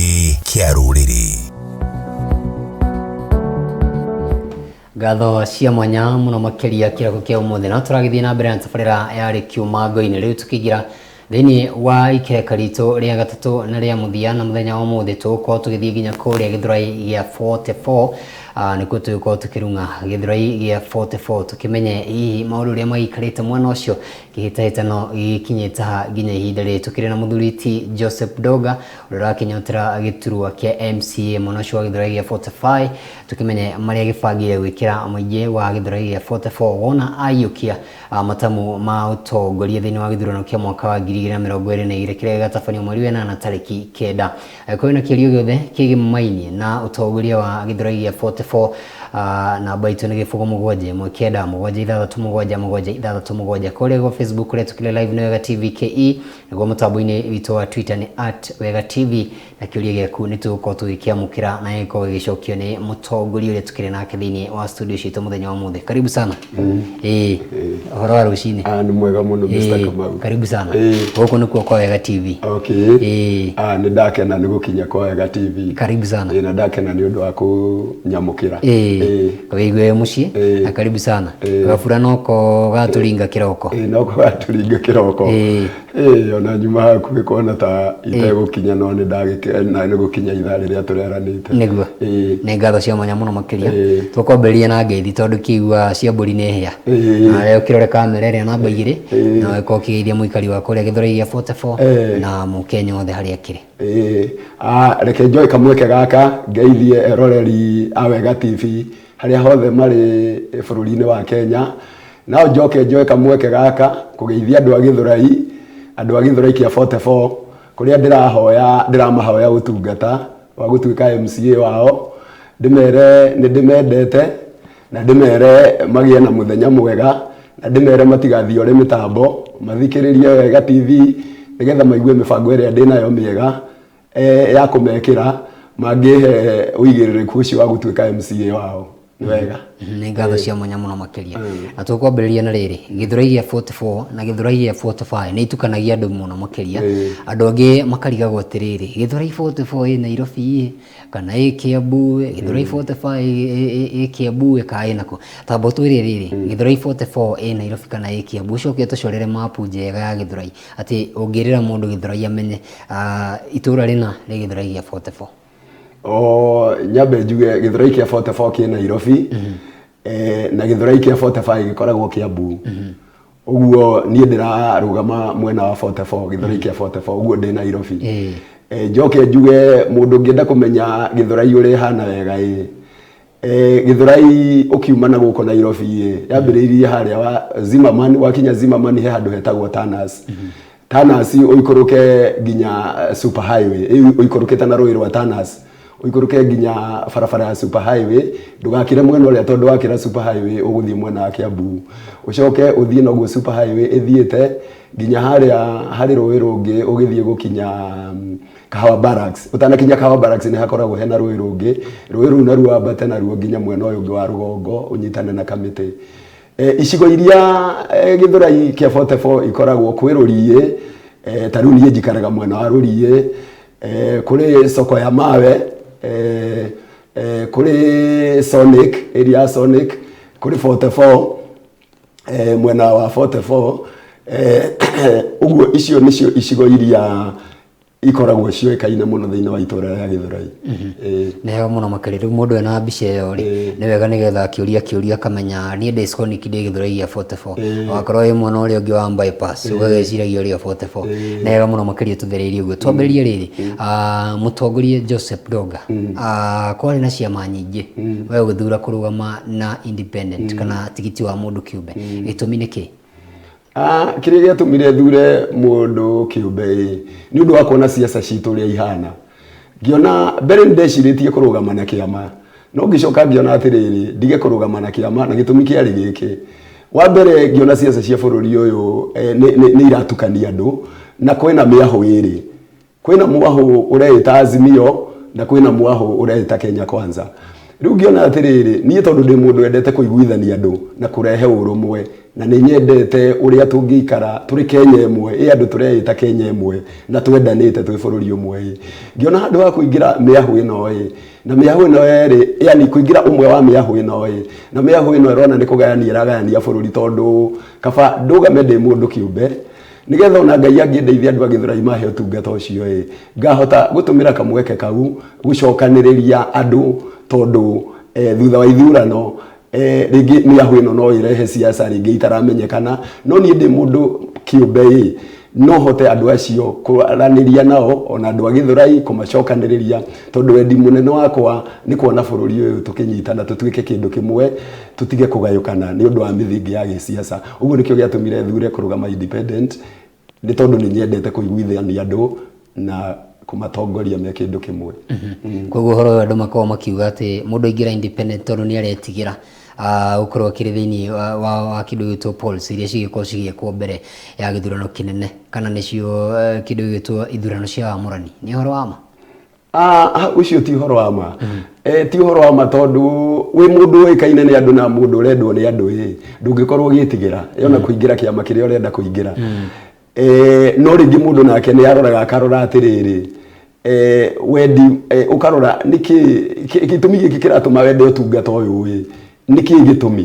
Gĩcunjĩ kĩa rũrĩrĩ. Ngatho cia mwanya mũno makĩria kĩroko kĩa ũmũthĩ. No tũragĩthiĩ na mbere na tabarĩra ya Rĩkiuma Ngo-inĩ. Rĩu tũkĩingĩra thĩinĩ wa ikereka ritũ rĩa gatatũ na rĩa mũthia, na mũthenya wa ũmũthĩ tũgũkorwo tũgĩthiĩ nginya kũrĩa Gĩthũrai gĩa 44. Nĩkuo tũgũkorwo tũkĩrung'a Gĩthũrai gĩa 44, tũkĩmenye hihi maũndũ ũrĩa magĩikarĩte mwena ũcio, kĩhĩtahĩtano gĩgĩkinyĩte ha nginya ihinda rĩrĩ. Tũkĩrĩ na mũthuri ti Joseph Doga, ũrĩa ũrakĩnyotera gĩturwa kĩa MCA mwena ũcio wa Gĩthũrai gĩa 45, tũkĩmenye marĩa gĩbangĩire gwĩkĩra mũingĩ wa Gĩthũrai gĩa 44 wona aiyũkia matamu ma ũtongoria thĩinĩ wa gĩthurano kĩa mwaka wa 2022 kĩrĩa gĩgatabanio mweri wa 8 tarĩki 9. Angĩkorwo wĩna kĩũria gĩothe kĩgĩmainie na ũtongoria wa Gĩthũrai gĩa 44, namba itũ nĩ 0 7 1 9 7 6 7 7 6 7. Kũrĩa gwa Facebook kũrĩa tũkĩrĩ live nĩ Wega TV KE, naguo mũtambo-inĩ witũ wa Twitter nĩ @WegaTV, na kĩũria gĩaku nĩ tũgũkorwo tũgĩkĩamũkĩra na gĩgĩkorwo gĩgĩcokio nĩ mũtongoria ũrĩa tũkĩrĩ nake thĩinĩ wa studio citũ mũthenya wa ũmũthĩ. Karibu sana. Ĩĩ, ũhoro wa rũcinĩ? Ah, nĩ mwega mũno, Mr. Kamau. Karibu sana. Gũkũ nĩkuo kwa Wega TV. Okay. Ĩĩ. Ah, nĩ ndakena nĩ gũkinya kwa Wega TV. Karibu sana. Ĩĩ, na ndakena nĩ ũndũ wa kũnyamũkĩra. Ĩĩ. Wĩigue wĩ mũciĩ. Na karibu sana. Gabura noko gatũringa kĩroko. Ĩĩ, noko gatũringa kĩroko. Ĩĩ. Ĩĩ, ona nyuma hakuhĩ kuona ta itegũkinya, no nĩ ndagĩkena nĩ gũkinya ithaa rĩrĩa tũreranĩte. Nĩguo. Ĩĩ. Nĩ ngatho cia mwanya mũno makĩria. Ĩĩ. Tũkwambĩrĩria na ngeithi tondũ kĩigua cia mbũri nĩ hĩa. Ĩĩ. Nawe ũkĩrore kamera ĩrĩa namba 2 Ĩĩ. na ũgĩkorwo ũkĩgeithia mũikari wa kũrĩa Gĩthũrai gĩa 44 Ĩĩ. na mũkenya othe harĩa akĩrĩ. Ĩĩ. Ah, reke njoe kamweke gaka ngeithie eroreri a Wega TV harĩa hothe marĩ bũrũri-inĩ wa Kenya. No njoke njoe kamweke gaka kũgeithia andũ a Gĩthũrai, andũ a Gĩthũrai kĩa 44, kũrĩa ndĩrahoya, ndĩramahoya ũtungata wa gũtuĩka MCA wao, ndĩmere nĩ ndĩmendete, na ndĩmere magĩe na mũthenya mwega, na ndĩmere matigathiore mĩtambo, mathikĩrĩrie Wega TV, nĩgetha maigue mĩbango ĩrĩa ndĩnayo mĩega ya kũmekĩra mangĩhe ũigĩrĩrĩku ũcio wa gũtuĩka MCA wao. Nĩ wega. Nĩ ngatho cia mwanya mũno makĩria. Na tũkwambĩrĩria na rĩrĩ, Gĩthũrai gĩa 44 na Gĩthũrai gĩa 45 nĩ itukanagia andũ mũno makĩria. Andũ angĩ makarigagwo atĩrĩrĩ, Gĩthũrai 44 ĩ Nairobi ĩ kana ĩ Kiambu, Gĩthũrai 45 ĩ Kiambu ĩ kana ĩ nakũ. Tamba ũtwĩre rĩrĩ, Gĩthũrai 44 ĩ Nairobi kana ĩ Kiambu, ũcoke ũtũcorere mapu njega ya Gĩthũrai, atĩ ũngĩrĩra mũndũ Gĩthũrai amenye itũra rĩna rĩ Gĩthũrai gĩa 44. O nyambe njuge Gĩthũrai kĩa 44 kĩ Nairobi, na Gĩthũrai kĩa 45 gĩkoragwo Kiambu. Ũguo niĩ ndĩrarũgama mwena wa 44, Gĩthũrai kĩa 44, ũguo ndĩ Nairobi. Njoke njuge mũndũ ũngĩenda kũmenya Gĩthũrai ũrĩa ĩhana wega ĩ, Gĩthũrai ũkiuma na gũkũ Nairobi ĩ, yambĩrĩirie harĩa wa Zimmerman, wakinya Zimmerman he handũ hetagwo Tanas. Tanas ũikũrũke nginya Super Highway, ũikũrũkĩte na rũĩ rwa Tanas, ũikũrũke nginya barabara ya Super Highway, ndũgakĩre mwena ũrĩa tondũ wakĩra Super Highway ũgũthiĩ mwena wa Kiambu. Ũcoke ũthiĩ noguo Super Highway ĩthiĩte nginya harĩa harĩ rũĩ rũngĩ ũgĩthiĩ gũkinya Kahawa Barracks. Ũtanakinya Kahawa Barracks nĩ hakoragwo hena rũĩ rũngĩ, rũĩ rũu naruo wambate naruo nginya mwena ũyũ ũngĩ wa rũgongo ũnyitane na Kamĩtĩ. Icigo iria Gĩthũrai kĩa 44 ikoragwo kwĩ Rũriĩ, ta rĩu niĩ njikaraga mwena wa Rũriĩ, kũrĩ soko ya mawe, kũrĩ Sonic, area ya Sonic, kũrĩ 44, mwena wa 44, ũguo icio nĩcio icigo iria ikoragwo ciũĩkaine mũno thĩinĩ wa itũra rĩa Gĩthũrai. Ĩĩ. Nĩ hega mũno makĩria. Rĩu mũndũ ena mbica ĩyo rĩ, nĩ wega nĩgetha akĩũria kĩũria akamenya niĩ ndĩ Sonic ndĩ Gĩthũrai gĩa 44. Wakorwo wĩ mwena ũrĩa ũngĩ wa bypass ũgagĩciragia ũrĩ o 44. Nĩ wega mũno makĩria tũthereirie ũguo. Twambĩrĩrie rĩrĩ, mũtongoria Joseph Donga, kwarĩ na ciama nyingĩ, we ũgĩthura kũrũgama na independent kana tigiti wa mũndũ kĩũmbe. Gĩtũmi nĩ kĩĩ? Ah, kĩrĩa gĩatũmire thure mũndũ kĩũmbe ĩ nĩ ũndũ wa kuona ciaca citũ ũrĩa ihana. Ngĩona mbere nĩ ndecirĩtie kũrũgama na kĩama, no ngĩcoka ngĩona atĩrĩrĩ, ndige kũrũgama na kĩama, na gĩtũmi kĩarĩ gĩkĩ. Wa mbere ngĩona ciaca cia bũrũri ũyũ nĩ iratukania andũ, na kwĩna mĩahũ ĩrĩ. Kwĩna mwahũ ũreĩta Azimio na kwĩna mwahũ ũreĩta Kenya Kwanza. Rĩu ngĩona atĩrĩrĩ, niĩ tondũ ndĩ mũndũ wendete kũiguithania andũ na kũrehe ũrũmwe, na nĩ nyendete ũrĩa tũngĩikara tũrĩ Kenya ĩmwe, ĩ andũ tũreĩta Kenya ĩmwe na twendanĩte twĩ bũrũri ũmwe ĩ, ngĩona handũ ha kũingĩra mĩahũ ĩno ĩ, na mĩahũ ĩno yerĩ, yani kũingĩra ũmwe wa mĩahũ ĩno ĩ, na mĩahũ ĩno ĩrona nĩ kũgayania ĩragayania bũrũri tondũ kaba ndũgame ndĩ mũndũ kĩũmbe, nĩgetha ona Ngai angĩndeithia andũ a Gĩthũrai mahe ũtungata ũcio ĩ, ngahota gũtũmĩra kamweke kau gũcokanĩrĩria andũ tondũ thutha wa ithurano rĩngĩ mĩahũ ĩno no ĩrehe siasa rĩngĩ itaramenyekana, no niĩ ndĩ mũndũ kĩũmbe ĩ, no hote andũ acio kwaranĩria nao ona andũ a Gĩthũrai kũmacokanĩrĩria tondũ wendi mũnene wakwa nĩ kuona bũrũri ũyũ tũkĩnyitana tũtuĩke kĩndũ kĩmwe tũtige kũgayũkana nĩ ũndũ wa mĩthingi ya gĩsiasa. Ũguo nĩkĩo gĩatũmire thure kũrũgama independent nĩ tondũ nĩ nyendete kũiguithania andũ na kũmatongoria me kĩndũ kĩmwe. Koguo ũhoro ũyũ andũ makoragwo makiuga atĩ mũndũ aingĩra independent tondũ nĩ aretigĩra gũkorwo akĩrĩ thĩinĩ wa kĩndũ gĩgwĩtwo polls iria cigĩkorwo cigĩkwo mbere ya gĩthurano kĩnene kana nĩcio kĩndũ gĩgwĩtwo ithurano cia wamũrani. Nĩ ũhoro wa ma? Ũcio ti ũhoro wa ma. Ti ũhoro wa ma tondũ wĩ mũndũ ũĩkaine nĩ andũ na mũndũ ũrendwo nĩ andũ ĩ, ndũngĩkorwo ũgĩtigĩra ona kũingĩra kĩama kĩrĩa ũrenda kũingĩra. No rĩngĩ mũndũ nake nĩ aroraga akarora atĩrĩrĩ, wendi ũkarora nĩkĩ gĩtũmi gĩkĩ kĩratũma wende ũtungata ũyũ ĩ, nĩkĩ gĩtũmi?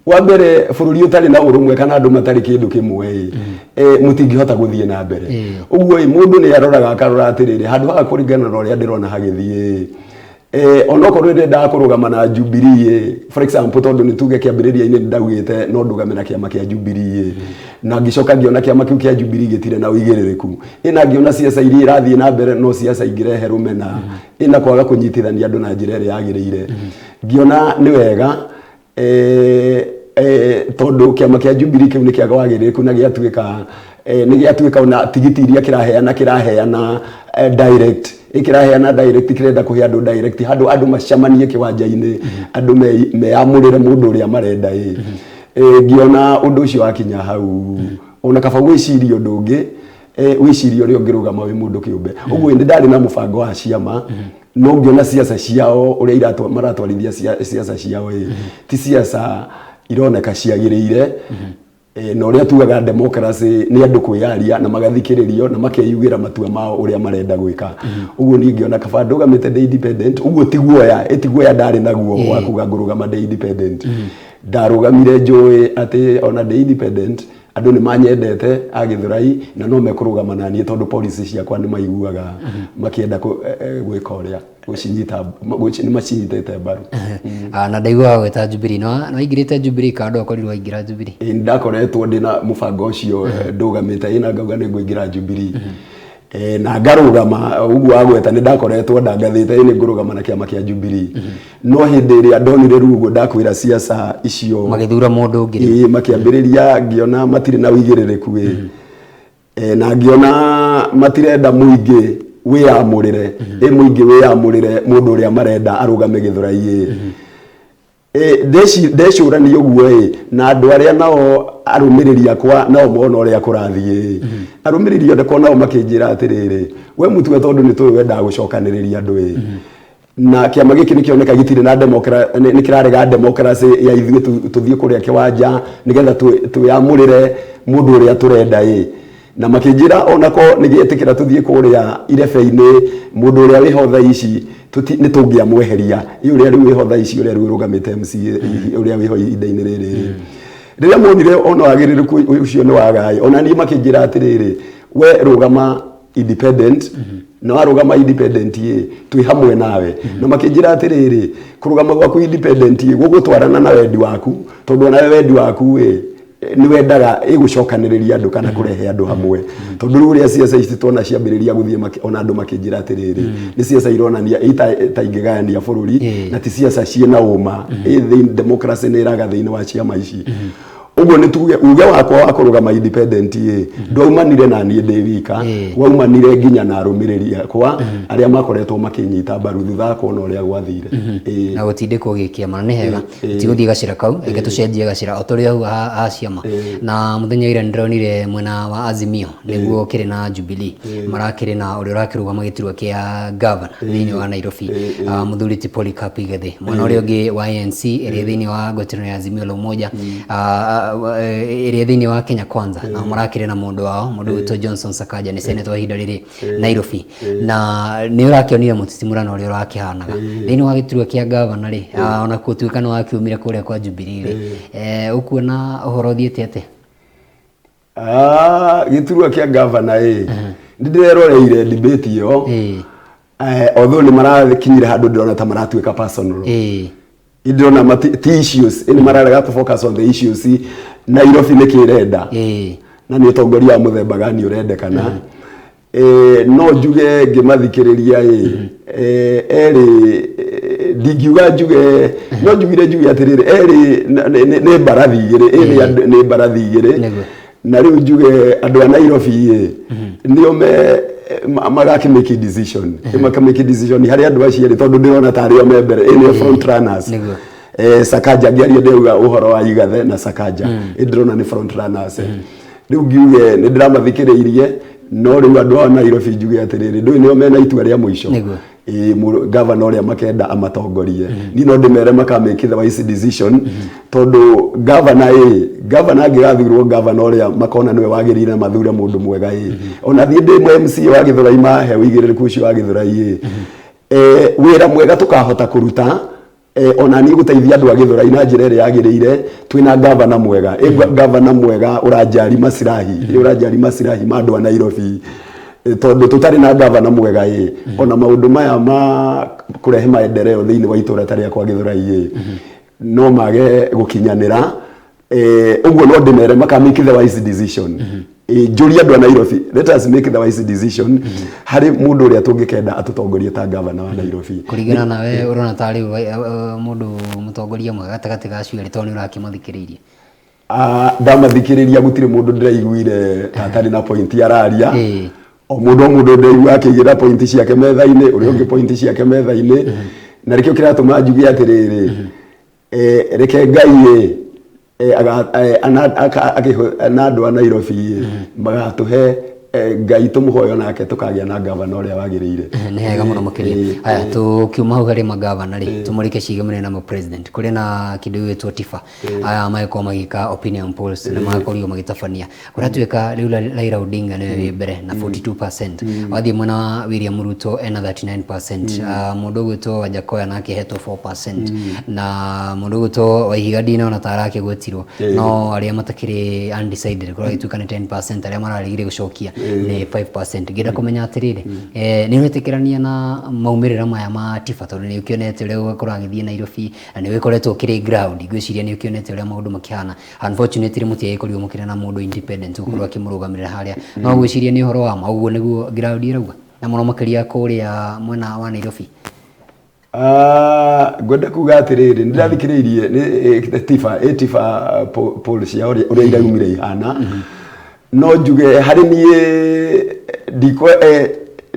Wa mbere bũrũri ũtarĩ na ũrũmwe kana andũ matarĩ kĩndũ kĩmwe ĩ, mũtingĩhota gũthiĩ na mbere. Ũguo ĩ, mũndũ nĩ aroraga akarora atĩrĩrĩ, handũ haha kũringana na ũrĩa ndĩrona hagĩthiĩ ĩ, onokorwo nĩndendaga kũrũgama na Jubilee ĩ, for example tondũ nĩ tuge kĩambĩrĩria-inĩ nĩ ndaugĩte no ndũgame na kĩama kĩa Jubilee ĩ, na ngĩcoka ngĩona kĩama kĩu kĩa Jubilee gĩtirĩ na ũigĩrĩrĩku ĩ, na ngĩona siasa iria irathiĩ na mbere no siasa ingĩrehe rũmena ĩ, na kwaga kũnyitithania andũ na njĩra ĩrĩa yagĩrĩire, ngĩona nĩ wega tondũ kĩama kĩa Jubilee kĩu nĩ kĩa wagĩrĩrĩku na gĩatuĩka nĩ gĩatuĩka ona tigiti iria kĩraheana kĩraheana direct kĩraheana direct kĩrenda kũhe andũ direct handũ andũ macemanie kĩwanja-inĩ andũ meyamũrĩre mũndũ ũrĩa marenda ĩ. Ngĩona ũndũ ũcio wakinya hau ona kaba gwĩciria ũndũ ũngĩ, wĩcirie ũrĩa ũngĩrũgama wĩ mũndũ kĩũmbe. Ũguo nĩ ndarĩ na mũbango wa ciama, no ngĩona siasa ciao ũrĩa maratwarithia siasa ciao ĩ, ti siasa ironeka ciagĩrĩire. Na ũrĩa tugaga democracy nĩ andũ kwĩyaria na magathikĩrĩrio na makeyugĩra matua mao ũrĩa marenda gwĩka. Ũguo niĩ ngĩona kaba ndũgamĩte ndĩ independent. Ũguo ti guoya, ĩ ti guoya ndarĩ naguo wa kuga ngũrũgama ndĩ independent. Ndarũgamire njũĩ atĩ ona ndĩ independent andũ nĩ manyendete a Gĩthũrai na no mekũrũgama na niĩ tondũ policy ciakwa nĩ maiguaga makĩenda gwĩka ũrĩa gũcinyita, nĩ macinyitĩte mbaru. Na ndaiguaga gwĩta Jubilee, no waingĩrĩte Jubilee kana ndwakorirwo waingĩra Jubilee? Ĩĩ, ndakoretwo ndĩna mũbango ũcio ndũgamĩte ĩ na ngauga nĩ ngũingĩra Jubilee. Na ngarũgama ũguo wagweta nĩ ndakoretwo ndangathĩte ĩ nĩ ngũrũgama na kĩama kĩa Jubilee. No hĩndĩ ĩrĩa ndonire rĩu ũguo ndakwĩra siasa icio magĩthura mũndũ ũngĩ rĩu. Ĩĩ, makĩambĩrĩria ngĩona matirĩ na ũigĩrĩrĩku ĩ. Na ngĩona matirenda mũingĩ wĩyamũrĩre, ĩ mũingĩ wĩyamũrĩre mũndũ ũrĩa marenda arũgame Gĩthũrai ĩ. Ndecũrania ũguo ĩ, na andũ arĩa nao arũmĩrĩri akwa nao mona ũrĩa kũrathiĩ ĩ, arũmĩrĩri akwa nao makĩnjĩra atĩrĩrĩ, we Mutua tondũ nĩ tũĩ wendaga gũcokanĩrĩria andũ ĩ, na kĩama gĩkĩ nĩ kĩoneka gĩtirĩ na nĩ kĩrarega democracy ya ithuĩ tũthiĩ kũrĩa kĩwanja nĩgetha twĩamũrĩre mũndũ ũrĩa tũrenda ĩ. Na makĩnjĩra onako nĩ gĩetĩkĩra tũthiĩ kũrĩa irebe-inĩ mũndũ ũrĩa wĩho thaa ici nĩ tũngĩamweheria ĩ ũrĩa rĩu wĩho thaa ici ũrĩa rĩu ũrũgamĩte MCA ũrĩa wĩho ihinda-inĩ rĩrĩ. Rĩrĩa monire ona wagĩrĩrĩku ũcio nĩ wagaĩ, ona niĩ makĩnjĩra atĩrĩrĩ, we rũgama independent, na warũgama independent ĩ twĩ hamwe nawe. Na makĩnjĩra atĩrĩrĩ, kũrũgama gwaku independent ĩ gũgũtwarana na wendi waku, tondũ onawe wendi waku ĩ nĩ wendaga ĩgũcokanĩrĩria andũ kana kũrehe andũ hamwe. Tondũ rĩu ũrĩa siasa ici tuona ciambĩrĩria gũthiĩ, ona andũ makĩnjĩra atĩrĩrĩ, nĩ siasa ironania ta ingĩgayania bũrũri, na ti siasa ciĩna ũma. Ĩ democracy nĩ ĩraga thĩinĩ wa ciama ici. Ũguo nĩ tuge uge wakwa wa kũrũgama independent ĩ ndwaumanire na niĩ ndĩ wika, waumanire nginya na arũmĩrĩri akwa arĩa makoretwo makĩnyita mbaru thutha wa kuona ũrĩa gwathire. Ĩĩ. Na gũtindĩkwo gĩkĩama na nĩ hega tigũthiĩ gacĩra kau, reke tũcenjie gacĩra o tũrĩ hau ha ciama. Na mũthenya ira nĩndĩronire mwena wa Azimio nĩguo kĩrĩ na Jubilee marakĩrĩ na ũrĩa ũrakĩrũgama gĩturwa kĩa gavana thĩinĩ wa Nairobi, mũthuri ti Polycarp Igathe. Mwena ũrĩa ũngĩ wa ANC ĩrĩa thĩinĩ wa ngwatanĩro ya Azimio la Umoja, ĩrĩa thĩinĩ wa Kenya Kwanza, nao marakĩrĩ na mũndũ wao, mũndũ wĩtwo Johnson Sakaja, nĩ senator wa ihinda rĩrĩ Nairobi. Na nĩ ũrakĩonire mũtitimũrano ũrĩa ũrakĩhanaga thĩinĩ wa gĩturwa kĩa gavana rĩ, ona gũtuĩka nĩ wakiumire kũrĩa kwa Jubilee rĩ, ũkuona ũhoro ũthiĩte atĩa? Ah, gĩturwa kĩa gavana ĩ nĩ ndĩreroreire debate ĩyo. Although nĩ marakinyire handũ ndĩrona ta maratuĩka personal. Ndĩrona ti issues, ĩ nĩ mararega to focus on the issues. Nairobi nĩ kĩrenda na nĩ ũtongoria wa mũthemba gani ũrendekana. No njuge ngĩmathikĩrĩria ĩ erĩ, ndingiuga njuge, no njugire njuge atĩrĩrĩ, erĩ nĩ mbarathi igĩrĩ, ĩ nĩ mbarathi igĩrĩ. Na rĩu njuge andũ a Nairobi ĩ nĩo me magakĩ make decision, makamake decision harĩ andũ acio erĩ, tondũ ndĩrona tarĩ o me mbere, ĩ nĩo front runners. Sakaja ngĩaria ndĩrauga ũhoro wa Igathe na Sakaja, ĩ ndĩrona nĩ front runners. Rĩu ngiuge nĩ ndĩramathikĩrĩirie, no rĩu andũ a Nairobi njuge atĩrĩrĩ, ndũĩ nĩo mena itua rĩa mũico. Ĩĩ, gavana ũrĩa makenda amatongorie, niĩ no ndĩmere maka make the wise decision, tondũ gavana ĩ gavana angĩgathurwo, gavana ũrĩa makona nĩwe wagĩrĩire na mathure mũndũ mwega ĩ ona thiĩ ndĩ MCA wa Gĩthũrai, mahe ũigĩrĩrĩku ũcio wa Gĩthũrai ĩ wĩra mwega tũkahota kũruta, ona niĩ gũteithia andũ a Gĩthũrai na njĩra ĩrĩa yagĩrĩire twĩna gavana mwega. Gavana mwega ũranjari maslahi, ũranjari maslahi ma andũ a Nairobi. Tondũ tũtarĩ na gavana mwega ĩ ona maũndũ maya ma kũrehe maendeleo thĩinĩ wa itũra ta rĩakwa Gĩthũrai ĩ no mage gũkinyanĩra. Ũguo no ndĩmere maka make the wise decision. Njũrie andũ a Nairobi, let us make the wise decision harĩ mũndũ ũrĩa tũngĩkenda atũtongorie ta gavana wa Nairobi. Kũringana nawe, ũrona tarĩ mũndũ mũtongoria mwega gatagatĩ ga acio erĩ, tondũ nĩ ũrakĩmathikĩrĩirie? Ah, ndamathikĩrĩria gũtirĩ mũndũ ndĩraiguire ta atarĩ na point araria. O mũndũ o mũndũ ndĩraigua akĩigĩra point ciake metha-inĩ, ũrĩa ũngĩ point ciake metha-inĩ, na nĩkĩo kĩratũma njuge atĩrĩrĩ, reke Ngai ĩ na andũ a Nairobi ĩ magatũhe, Ngai tũmũhoyo nake tũkagĩa na gavana ũrĩa wagĩrĩire. Nĩ hega mũno makĩria. Haya, tũkiuma hau harĩ magavana rĩ, tũmũrĩke ciĩgamine na president. Kũrĩ na kĩndũ gĩgwĩtwo TIFA, aya magĩkorwo magĩka opinion polls na magakorirwo magĩtabania kũratuĩka rĩu Raila Odinga nĩwe wĩ mbere na 42%. Wathiĩ mwena wa William Ruto ena 39%, mũndũ ũgwĩtwo Wajackoyah nake ahetwo 4%, na mũndũ ũgwĩtwo Waihiga ndinona ta arakĩgwetirwo, no arĩa matakĩrĩ undecided kũragĩtuĩka nĩ 10%, arĩa mararegire gũcokia nĩ 5%. Ngĩenda kũmenya atĩrĩrĩ, nĩ ũretĩkĩrania na maumĩrĩra maya ma TIFA, tondũ nĩ ũkĩonete ũrĩa kũragĩthiĩ Nairobi na nĩ ũgĩkoretwo ũkĩrĩ ground, ngwĩciria nĩ ũkĩonete ũrĩa maũndũ makĩhana. Unfortunately mũtiagĩkorirwo mũkĩrĩ na mũndũ independent gũkorwo akĩmũrũgamĩrĩra harĩa, no ngwĩciria nĩ ũhoro wa ma, ũguo nĩguo ground ĩrauga, na mũno makĩria kũrĩa mwena wa Nairobi. Ah, ngwenda kuga atĩrĩrĩ, nĩ ndĩrathikĩrĩirie nĩ tifa ĩ tifa poll ciao ũrĩa iraumire ihana, no njuge harĩ niĩ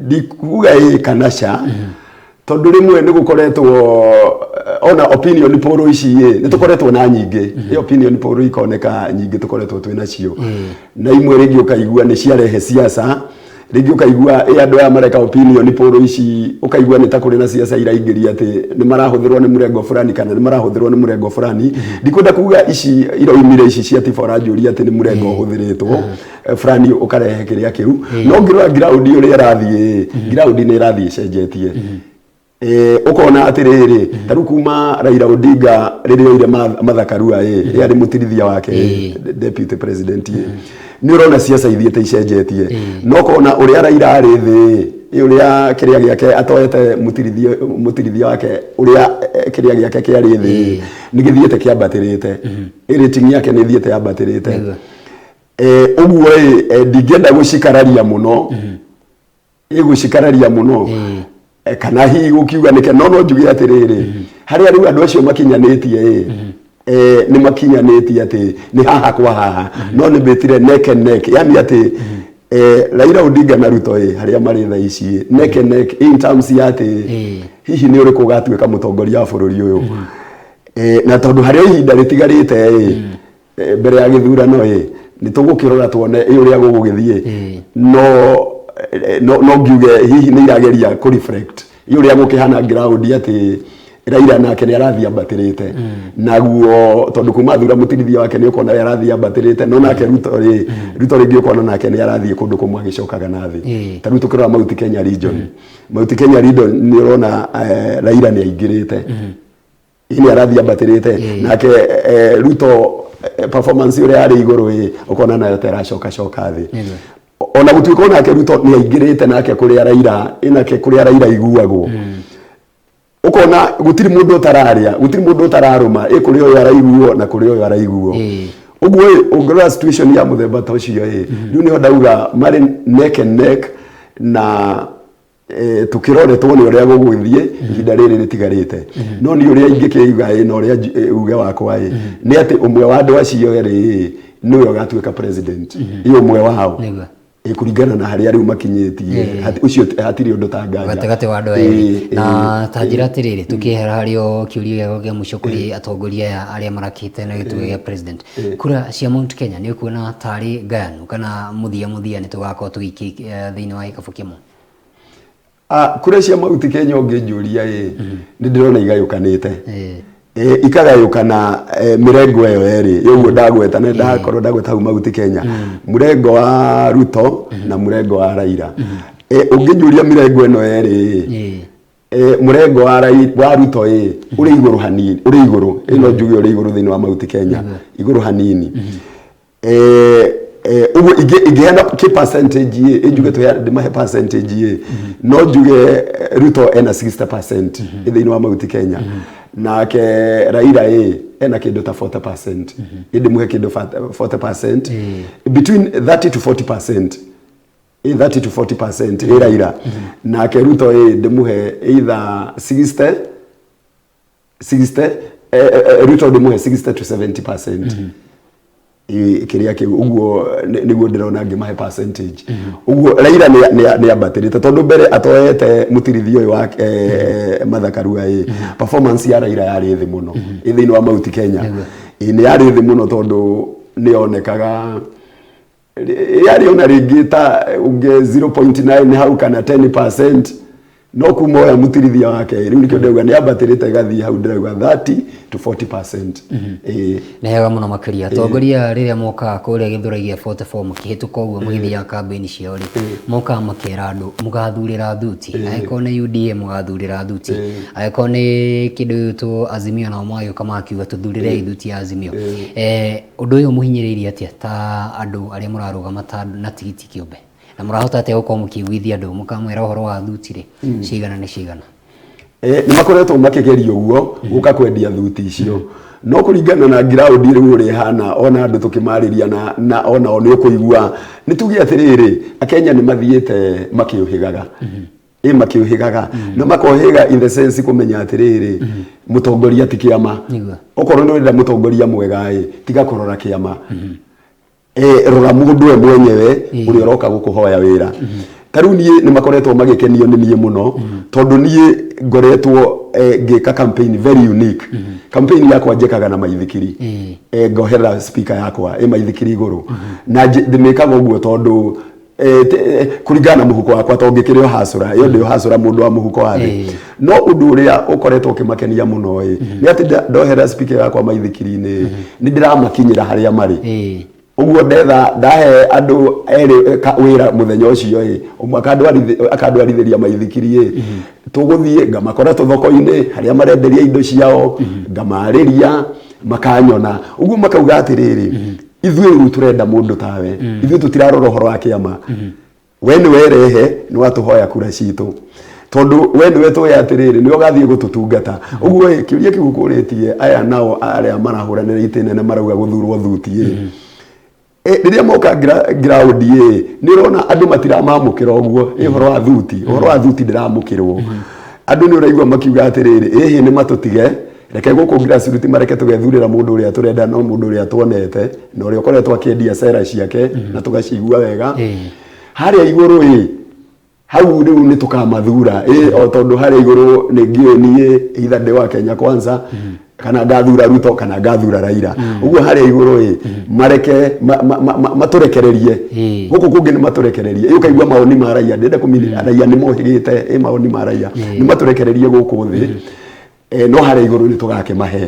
ndikuga ĩ kana ca, tondũ rĩmwe nĩ gũkoretwo ona opinion poll ici ĩ nĩ tũkoretwo na nyingĩ. Ĩ opinion poll ikoneka nyingĩ tũkoretwo twĩ nacio, na imwe rĩngĩ ũkaigua nĩ ciarehe siasa, rĩngĩ ũkaigua ĩ andũ aya mareka opinion poll ici, ũkaigua nĩ ta kũrĩ na siasa iraingĩria atĩ nĩ marahũthĩrwo nĩ mũrengo fulani kana nĩ marahũthĩrwo nĩ mũrengo fulani. Ndikwenda kuga ici iraumire ici cia TIFA ũranjũria atĩ nĩ mũrengo ũhũthĩrĩtwo fulani ũkarehe kĩrĩa kĩu, no ngĩrora ground ũrĩa ĩrathiĩ, ground nĩ ĩrathiĩ ĩcenjetie. Ũkona atĩrĩrĩ, ta rĩu kuma Raila Odinga rĩrĩa oire Martha Karua ĩ arĩ mũtirithia wake deputy president ĩ nĩ ũrona ciaca ithiĩte icenjetie, no ũkona ũrĩa Raila arĩ thĩ ĩ ũrĩa kĩrĩa gĩake atoete mũtirithia wake, ũrĩa kĩrĩa gĩake kĩarĩ thĩ nĩ gĩthiĩte kĩambatĩrĩte, rating yake nĩ ĩthiĩte yambatĩrĩte. Ũguo ĩ ndingĩenda gũcikararia mũno, ĩgũcikararia mũno kana hihi gũkiuga nĩke, no njuge atĩrĩrĩ, harĩa rĩu andũ acio makinyanĩtie ĩ Nĩ makinyanĩtie atĩ nĩ haha kwa haha, no nĩ mbĩtire neck and neck, yani atĩ Raila Odinga na Ruto harĩa marĩ thaa ici neck and neck in terms ya atĩ hihi nĩ ũrĩkũ ũgatuĩka mũtongoria wa bũrũri ũyũ. Na tondũ harĩ o ihinda rĩtigarĩte mbere ya gĩthurano nĩ tũgũkĩrora tuone ũrĩa gũgũgĩthiĩ. No ngiuge hihi nĩ irageria kũ reflect ũrĩa gũkĩhana ground, atĩ Raila nake nĩ arathiĩ ambatĩrĩte naguo, tondũ kuma thura mũtirithia wake nĩ ũkona we arathiĩ ambatĩrĩte, no nake Ruto rĩ, Ruto rĩngĩ ũkona nake nĩ arathiĩ kũndũ kũmwe agĩcokaga na thĩ. Ta rĩu tũkĩrora Mount Kenya region, Mount Kenya region nĩ ũrona Raila nĩ aingĩrĩte, nĩ arathiĩ ambatĩrĩte. Nake Ruto performance ũrĩa yarĩ igũrũ ũkona nayo ta ĩracoka coka thĩ. Ona gũtuĩka onake Ruto nĩ aingĩrĩte nake kũrĩa Raila nake kũrĩa Raila iguagwo, ũkona gũtirĩ mũndũ ũtararĩa, gũtirĩ mũndũ ũtararũma, kũrĩ ũyũ araiguo na kũrĩ ũyũ araiguo. Ũguo ũngĩrora situation ya mũthemba ta ũcio rĩu nĩho ndauga marĩ neck and neck, na tukĩrore tuone ũrĩa gũgũthiĩ ihinda rĩrĩ rĩtigarĩte. No nĩ ũrĩa ingĩkĩuga na ũrĩa uge wakwa nĩ atĩ ũmwe wa andũ acio erĩ nĩwe ũgatuĩka president, ũmwe wao. Kũringana na harĩa rĩu makinyĩtie, ũcio hatirĩ ũndũ ta nganja. Gatagatĩ wa andũ erĩ. Na ta njĩra atĩrĩrĩ, tũkĩehera harĩ o kĩũria gĩakwa kĩa mũico kũrĩ atongoria aya arĩa marakĩte na gĩturwa gĩa president, kura cia Mount Kenya nĩ ũkuona tarĩ ngayanu kana mũthia mũthia nĩ tũgakorwo tũgĩikia thĩinĩ wa gĩkabũ kĩmwe? Kura cia Mount Kenya ũngĩnjũria nĩ ndĩrona igayũkanĩte. Ikagayũkana mĩrengo ĩyo ĩrĩ ũguo ndagweta, na ndakorwo ndagweta hau Mount Kenya, mũrengo wa Ruto na mũrengo wa Raila. Ũngĩnjũria mĩrengo ĩno ĩrĩ, mũrengo wa Ruto ũrĩ igũrũ hanini, ũrĩ igũrũ, ĩno njuge ũrĩ igũrũ thĩinĩ wa Mount Kenya, igũrũ hanini. Ũguo ingĩheana kĩ percentage njuge ndĩmahe percentage no njuge Ruto ena 60% thĩinĩ wa Mount Kenya, nake Raila ena kĩndũ ta 40%, ndĩmũhe kĩndũ 40%, between 30 to 40%, 30 to 40% Raila, nake Ruto ndĩmũhe either 60 60, Ruto ndĩmũhe 60 to 70%. Kĩrĩa kĩu ũguo nĩguo ndĩrona ngĩmahe percentage. Ũguo Raila nĩ ambatĩrĩte, tondũ mbere atoete mũtirithia ũyũ wa Martha Karua performance ya Raila yarĩ thĩ mũno thĩinĩ wa Mount Kenya. Nĩ yarĩ thĩ mũno, tondũ nĩ yonekaga yarĩ ona rĩngĩ ta ũngĩ 0.9 hau kana 10%, no kuma oya mũtirithia wake rĩu nĩkĩo ndĩrauga nĩ ambatĩrĩte ĩgathiĩ hau ndĩrauga 30 to 40%. Nĩ hega mũno makĩria. Atongoria rĩrĩa mokaga kũrĩa gĩthũrai gĩa 44 makĩhĩtũka ũguo magĩthiaga kambĩini ciao rĩ, mokaga makera andũ mũgathurĩra thuti, angĩkorwo nĩ UDA mũgathurĩra thuti, angĩkorwo nĩ kĩndũ gĩgwĩtwo Azimio nao magagĩũka magakiuga tũthurĩrei thuti ya Azimio. Ũndũ ũyũ mũhinyĩrĩirie atĩa ta andũ arĩa mũrarũgama ta na tigiti kĩũmbe, na mũrahota atĩa gũkorwo mũkĩiguithia andũ mũkamwĩra ũhoro wa thuti rĩ cigana nĩ cigana? Nĩ makoretwo makĩgeria ũguo gũka kwendia thuti icio, no kũringana na ground rĩu ũrĩa ĩhana, ona andũ tũkĩmarĩria na onao nĩ ũkũigua nĩ tuge atĩrĩrĩ, akenya nĩ mathiĩte makĩũhĩgaga, makĩũhĩgaga na makohĩga in the sense kũmenya atĩrĩrĩ, mũtongoria ti kĩama. Okorwo nĩ ũrenda mũtongoria mwega tiga kũrora kĩama, rora mũndũ we mwenyewe ũrĩa ũroka gũkũhoya wĩra. Ta rĩu niĩ nĩ makoretwo magĩkenio nĩ niĩ mũno, tondũ niĩ ngoretwo ngĩka campaign very unique. Campaign yakwa njĩkaga na maithikiri. Ngoherera speaker yakwa maithikiri igũrũ, na ndĩmĩkaga ũguo tondũ kũringana na mũhuko wakwa, tondũ ngĩkĩrĩ o hacũra ĩyo, ndĩ o hacũra mũndũ wa mũhuko wa thĩ. No ũndũ ũrĩa ũkoretwo ũkĩmakenia mũno nĩ atĩ ndoherera speaker yakwa maithikiri-inĩ, nĩ ndĩramakinyĩra harĩa marĩ. Ũguo ndetha ndahe andũ erĩ wĩra mũthenya ũcio ũmwe akandwarithĩria maithikiri tũgũthiĩ ngamakora tũthoko-inĩ harĩa marenderia indo ciao, ngamarĩria, makanyona ũguo, makauga atĩrĩrĩ, ithuĩ rĩu tũrenda mũndũ tawe, ithuĩ tũtirarora ũhoro wa kĩama, we nĩ werehe nĩ watũhoya kura citũ, tondũ we nĩwe tũĩ atĩrĩrĩ nĩwe ũgathiĩ gũtũtungata. Ũguo kĩũria kĩu ũkũrĩtie, aya nao arĩa marahũranĩra itĩ nene marauga gũthurwo thuti rĩrĩa moka ground nĩ ũrona andũ matiramamũkĩra ũguo. Ũhoro wa thuti, ũhoro wa thuti ndĩramũkĩrwo, andũ nĩ ũraigua makiuga atĩrĩrĩ, ĩhĩ nĩ matũtige. Reke gũkũ grassroots mareke tũgethurĩra mũndũ ũrĩa tũrenda, no mũndũ ũrĩa tuonete na ũrĩa ũkoretwo akĩendia cera ciake na tũgacigua wega. Harĩa igũrũ ĩ hau rĩu nĩ tũkamathura ĩ, o tondũ harĩa igũrũ nĩ ngĩũĩ niĩ either ndĩ wa Kenya Kwanza kana ngathura Ruto kana ngathura Raila. Ũguo harĩa igũrũ ĩ mareke matũrekererie. Gũkũ kũngĩ nĩ matũrekererie. Ĩ ũkaigua maoni ma raia, ndĩrenda kũmini raia nĩ mohĩgĩte, ĩ maoni ma raia nĩ matũrekererie gũkũ thĩ. No harĩa igũrũ nĩ tũgakĩmahe.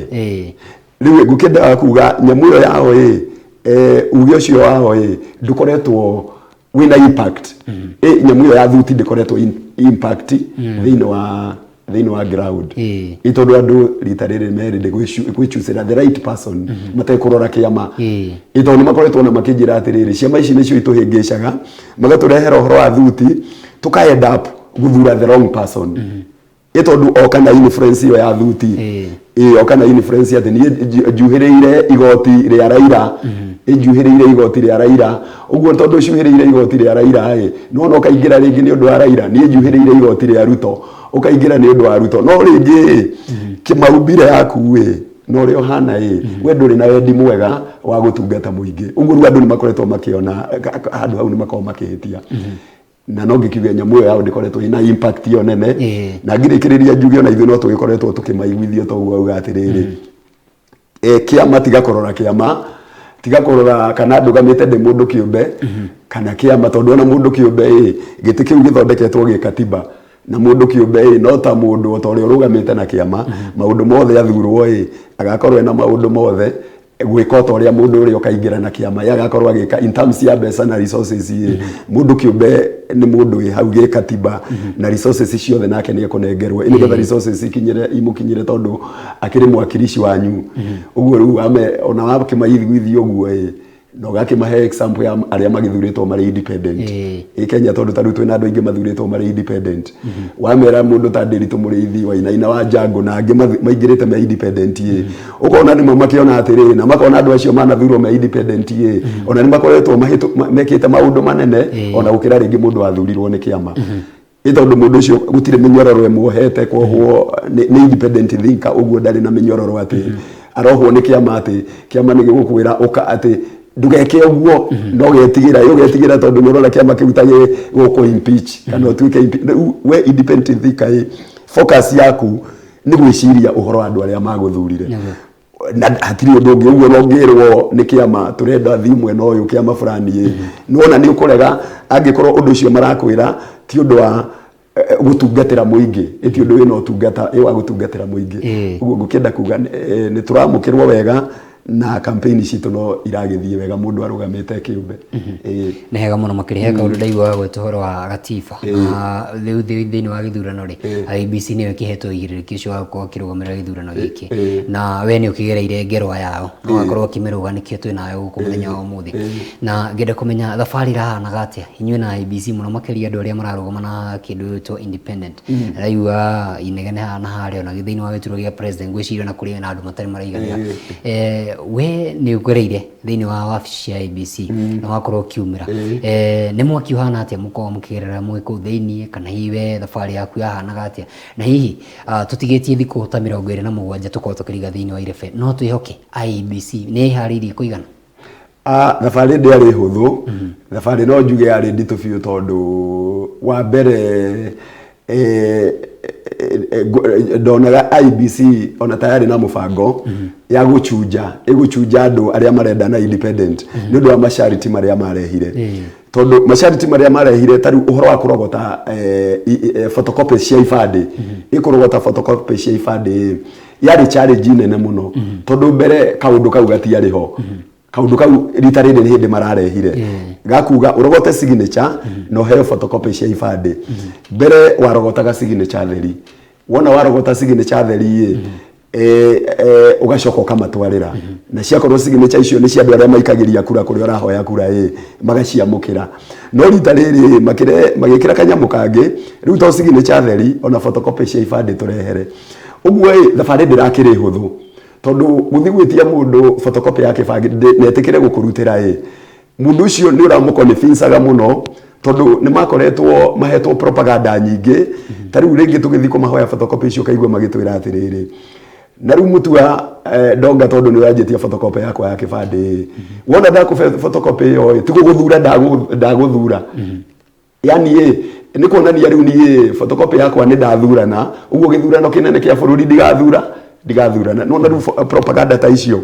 Rĩu ngũkĩendaga kuga nyamũ ĩyo yao ĩ, uge ũcio wao ĩ ndũkoretwo wĩna impact. Ĩ nyamũ ĩyo ya thuti ndĩkoretwo impact thĩinĩ wa ground. Ĩ tondũ andũ rita rĩrĩ merĩ gwĩchucĩra the right person matekũrora kĩama. Ĩ tondũ nĩ makoretwo na makĩnjĩra atĩrĩrĩ, ciama ici nĩcio itũhĩngĩcaga, magatũrehera ũhoro wa thuti, tũka end up gũthura the wrong person. Ĩ tondũ oka na influence ĩyo ya thuti, ĩ oka na influence atĩ niĩ njuhĩrĩire igoti rĩa Raila, ĩ njuhĩrĩire igoti rĩa Raila. Ũguo tondũ cuhĩrĩire igoti rĩa Raila ĩ, nona ũkaingĩra rĩngĩ nĩ ũndũ wa Raila, niĩ njuhĩrĩire igoti rĩa Ruto, ũkaingĩra nĩ ũndũ wa Ruto. No rĩngĩ ĩ kĩmaumbire yaku ĩ na ũrĩa ũhana ĩ, we ndũrĩ na wendi mwega wa gũtungata mũingĩ. Ũguo rĩu andũ nĩ makoretwo makĩona handũ hau nĩ makoragwo makĩhĩtia, na no ngĩkiuge nyamũ ĩyo yao ndĩkoretwo ĩna impact ĩyo nene. Na ngĩrĩkĩrĩria njuge ona ithuĩ no tũgĩkoretwo tũkĩmaiguithio toguo auga atĩrĩrĩ, kĩama tiga kũrora, kĩama tiga kũrora kana ndũgamĩte ndĩ mũndũ kĩũmbe kana kĩama, tondũ ona mũndũ kĩũmbe ĩ gĩtĩ kĩu gĩthondeketwo gĩ katiba, na mũndũ kĩũmbe ĩ no ta mũndũ o ta ũrĩa ũrũgamĩte na kĩama, maũndũ mothe athurwo ĩ agakorwo ena maũndũ mothe gwĩka o ta ũrĩa mũndũ ũrĩa ũkaingĩra na kĩama ye agakorwo agĩka in terms ya mbeca na resources ĩ. Mũndũ kĩũmbe nĩ mũndũ wĩ hau gĩ katiba na resources ciothe nake nĩ ekũnengerwo ĩ nĩgetha resources ikinyĩre imũkinyĩre, tondũ akĩrĩ mwakilishi wanyu. Ũguo rĩu ame ona wakĩmaiguithia ũguo ĩ, na ũgakĩmahe example ya arĩa magĩthurĩtwo marĩ independent ĩ Kenya, tondũ ta rĩu twĩna andũ aingĩ mathurĩtwo marĩ independent. Wamera mũndũ ta Ndĩritũ Mũrĩithi, Wainaina wa Jango na angĩ maingĩrĩte me independent ĩ, ũkona nĩmo makĩona atĩrĩrĩ, na makona andũ acio manathurwo me independent ĩ, ona nĩ makoretwo mekĩte maũndũ manene ona gũkĩra rĩngĩ mũndũ wathurirwo nĩ kĩama ĩ, tondũ mũndũ ũcio gũtirĩ mĩnyororo ĩmuohete kwohwo, nĩ independent thinker. Ũguo ndarĩ na mĩnyororo atĩ arohwo nĩ kĩama, atĩ kĩama nĩ gĩgũkwĩra ũka atĩ ndũgeke ũguo, no getigĩra ĩ ũgetigĩra tondũ nĩ ũrona kĩama kĩu ta gĩgũkũ impeach kana ũtuĩke Rĩu we independent thinker ĩ focus yaku nĩ gwĩciria ũhoro wa andũ arĩa magũthurire na hatirĩ ũndũ ũngĩ. Ũguo no ngĩrwo nĩ kĩama tũrenda thiĩ mwena ũyũ, kĩama fulani ĩ, nĩwona nĩ ũkũrega angĩkorwo ũndũ ũcio marakwĩra ti ũndũ wa gũtungatĩra mũingĩ, ĩ ti ũndũ wĩna ũtungata ĩ wa gũtungatĩra mũingĩ. Ũguo ngũkĩenda kuga nĩ tũramũkĩrwo wega na campaign citũ no iragĩthiĩ wega mũndũ arũgamĩte kĩũmbe. Nĩ hega mũno makĩria. He kaũndũ ndaiguaga gwĩtwo ũhoro wa gatiba, na rĩu thĩinĩ wa gĩthurano rĩ, IEBC nĩyo ĩkĩhetwo ũigĩrĩrĩki ũcio wa gũkorwo ĩkĩrũgamĩrĩra gĩthurano gĩkĩ, na we nĩ ũkĩgereire ngerwa yao na ũgakorwo ũkĩmĩrũga, nĩkĩo twĩ nayo gũkũ mũthenya wa ũmũthĩ. Na ngenda kũmenya thabarĩ ĩrahanaga atĩa inyuĩ na IEBC, mũno makĩria andũ arĩa mararũgama na kĩndũ gĩgwĩtwo independent. Ndaigua inegene haha na harĩa ona thĩinĩ wa gĩturwa gĩa president, ngwĩciria ona kũrĩ na andũ matarĩ maraiganĩra. We nĩ ũgereire thĩinĩ wa wabici cia IEBC na wakorwo ũkiumĩra. Nĩ mwaki ũhana atĩa mũkoragwo mũkĩgerera mwĩ kũu thĩinĩ, kana hihi we thabarĩ yaku yahanaga atĩa? Na hihi tũtigĩtie thikũ ta 27 tũkorwo tũkĩriga thĩinĩ wa irebe, no twĩhoke IEBC nĩ ĩharĩirie kũigana? Ah, thabarĩ ndĩarĩ hũthũ. Thabarĩ no njuge yarĩ nditũ biũ, tondũ wa mbere ndonaga IEBC ona ta yarĩ na mũbango ya gũchunja ĩgũchunja andũ arĩa marenda na independent nĩ ũndũ wa masharti marĩa marehire, tondũ masharti marĩa marehire ta rĩu ũhoro wa kũrogota photocopy cia ibandĩ, ĩkũrogota photocopy cia ibandĩ yarĩ challenge nene mũno, tondũ mbere kaũndũ kau gatiarĩ ho. Kaũndũ kau rita rĩrĩ nĩ hĩndĩ mararehire gakuga ũrogote signature na ũheo photocopy cia ibandĩ. Mbere warogotaga signature theri, wona warogota signature theri ĩ, ũgacoka ũkamatwarĩra, na ciakorwo signature icio nĩ cia andũ arĩa maikagĩria kura kũrĩa ũrahoya kura ĩ, magaciamũkĩra. No rita rĩrĩ makĩre magĩkĩra kanyamũ kangĩ rĩu to signature theri, ona photocopy cia ibandĩ tũrehere. Ũguo ĩ thabarĩ ndĩrakĩrĩ hũthũ, tondũ gũthiĩ gwĩtia mũndũ photocopy ya kĩbandĩ na etĩkĩre gũkũrutĩra ĩ, mũndũ ũcio nĩ ũramũconvincaga mũno, tondũ nĩ makoretwo mahetwo propaganda nyingĩ. Ta rĩu rĩngĩ tũgĩthiĩ kũmahoya photocopy icio, ũkaigua magĩtwĩra atĩrĩrĩ, Na rĩu Mũtua Ndonga, tondũ nĩ ũranjĩtia photocopy yakwa ya kĩbandĩ, wona ndakũbe photocopy ĩyo ĩ, ti gũgũthura ndagũthura, yani ĩ nĩ kuonania rĩu niĩ photocopy yakwa nĩ ndathurana. Ũguo gĩthurano kĩnene kĩa bũrũri ndigathurana. Nona rĩu propaganda ta icio,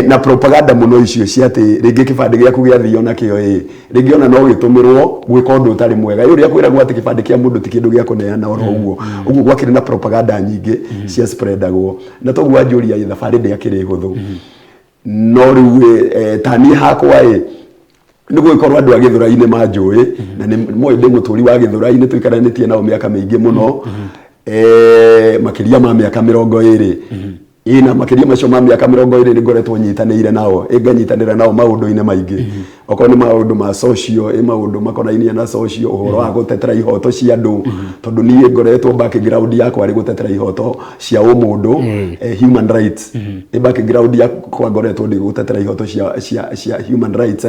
na propaganda mũno icio cia atĩ rĩngĩ kĩbandĩ gĩaku gĩathio nakĩo ĩ, rĩngĩ ona no gĩtũmĩrwo gwĩka ũndũ ũtarĩ mwega. Ĩ ũrĩa kwĩragwo atĩ kĩbandĩ kĩa mũndũ ti kĩndũ gĩa kũneana oro ũguo. Ũguo gwakĩrĩ na propaganda nyingĩ cia spreadagwo, na toguo wanjũria ĩ, thabarĩ ndĩakĩrĩ hũthũ. No rĩu ta niĩ hakwa ĩ, nĩ gũgĩkorwo andũ a Gĩthũrai-inĩ manjũĩ na nĩ moĩ ndĩ mũtũri wa Gĩthũrai, nĩ tũikaranĩtie nao mĩaka mĩingĩ mũno, makĩria ma mĩaka 20. Ĩ na makĩria macio ma mĩaka 20 nĩ ngoretwo nyitanĩire nao, ĩ nganyitanĩra nao maũndũ-inĩ maingĩ, okorwo nĩ maũndũ ma social, ĩ maũndũ makonainie na social, ũhoro wa gũtetera ihoto cia andũ, tondũ niĩ ngoretwo background yakwa arĩ gũtetera ihoto cia ũmũndũ, human rights. Ĩ background yakwa ngoretwo ndĩ gũtetera ihoto cia human rights,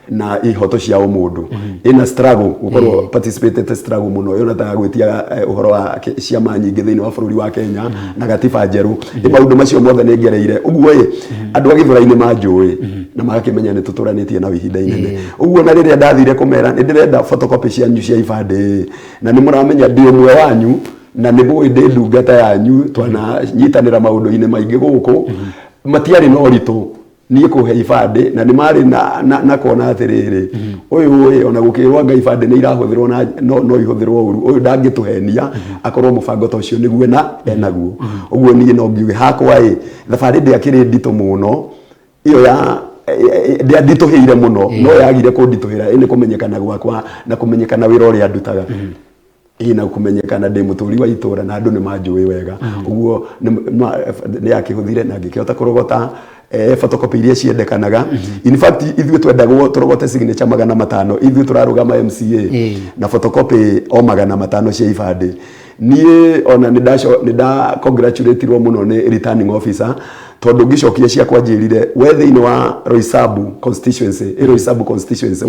na ihoto cia ũmũndũ, ĩna struggle, gũkorwo participated struggle mũno, ĩyo ta gwĩtia ũhoro wa ciama nyingĩ thĩinĩ wa bũrũri wa Kenya na gatiba njerũ. Ĩ maũndũ macio mothe nĩ ngereire. Ũguo ĩ andũ a Gĩthũrai-inĩ manjũĩ na magakĩmenya nĩ tũtũranĩtie nao ihinda inene. Ũguo na rĩrĩa ndathire kũmera nĩ ndĩrenda photocopy cianyu cia ibandĩ, na nĩ mũramenya ndĩ ũmwe wanyu na nĩ mũĩ ndĩ ndungata yanyu, twananyitanĩra maũndũ-inĩ maingĩ gũkũ, matiarĩ na ũritũ niĩ kũhe ibandĩ, na nĩ marĩ na kuona atĩrĩrĩ, ũyũ ĩ ona gũkĩrwo anga ibandĩ nĩ irahũthĩrwo na no ihũthĩrwo ũru, ũyũ ndangĩtũhenia akorwo mũbango ta ũcio nĩguo na enaguo. Ũguo niĩ no ngiuge hakwa ĩ thabarĩ ndĩakĩrĩ nditũ mũno, ĩyo ya ndĩanditũhĩire mũno, no yagire kũnditũhĩra ĩ nĩ kũmenyekana gwakwa na kũmenyekana wĩra ũrĩa ndutaga, ĩ na kũmenyekana ndĩ mũtũri wa itũra na andũ nĩ manjũĩ wega. Ũguo nĩ yakĩhũthire na ngĩkĩhota kũrogota photocopy iria ciendekanaga. In fact, ithuĩ twendagwo tũrogote signature 500, ithuĩ tũrarũgama MCA, na photocopy o 500 cia ibandĩ. Niĩ ona nĩ nda congratulatirwo mũno nĩ returning officer, tondũ ngĩcokia ciakwa njĩrire we thĩinĩ wa Roysambu constituency, ĩ Roysambu constituency,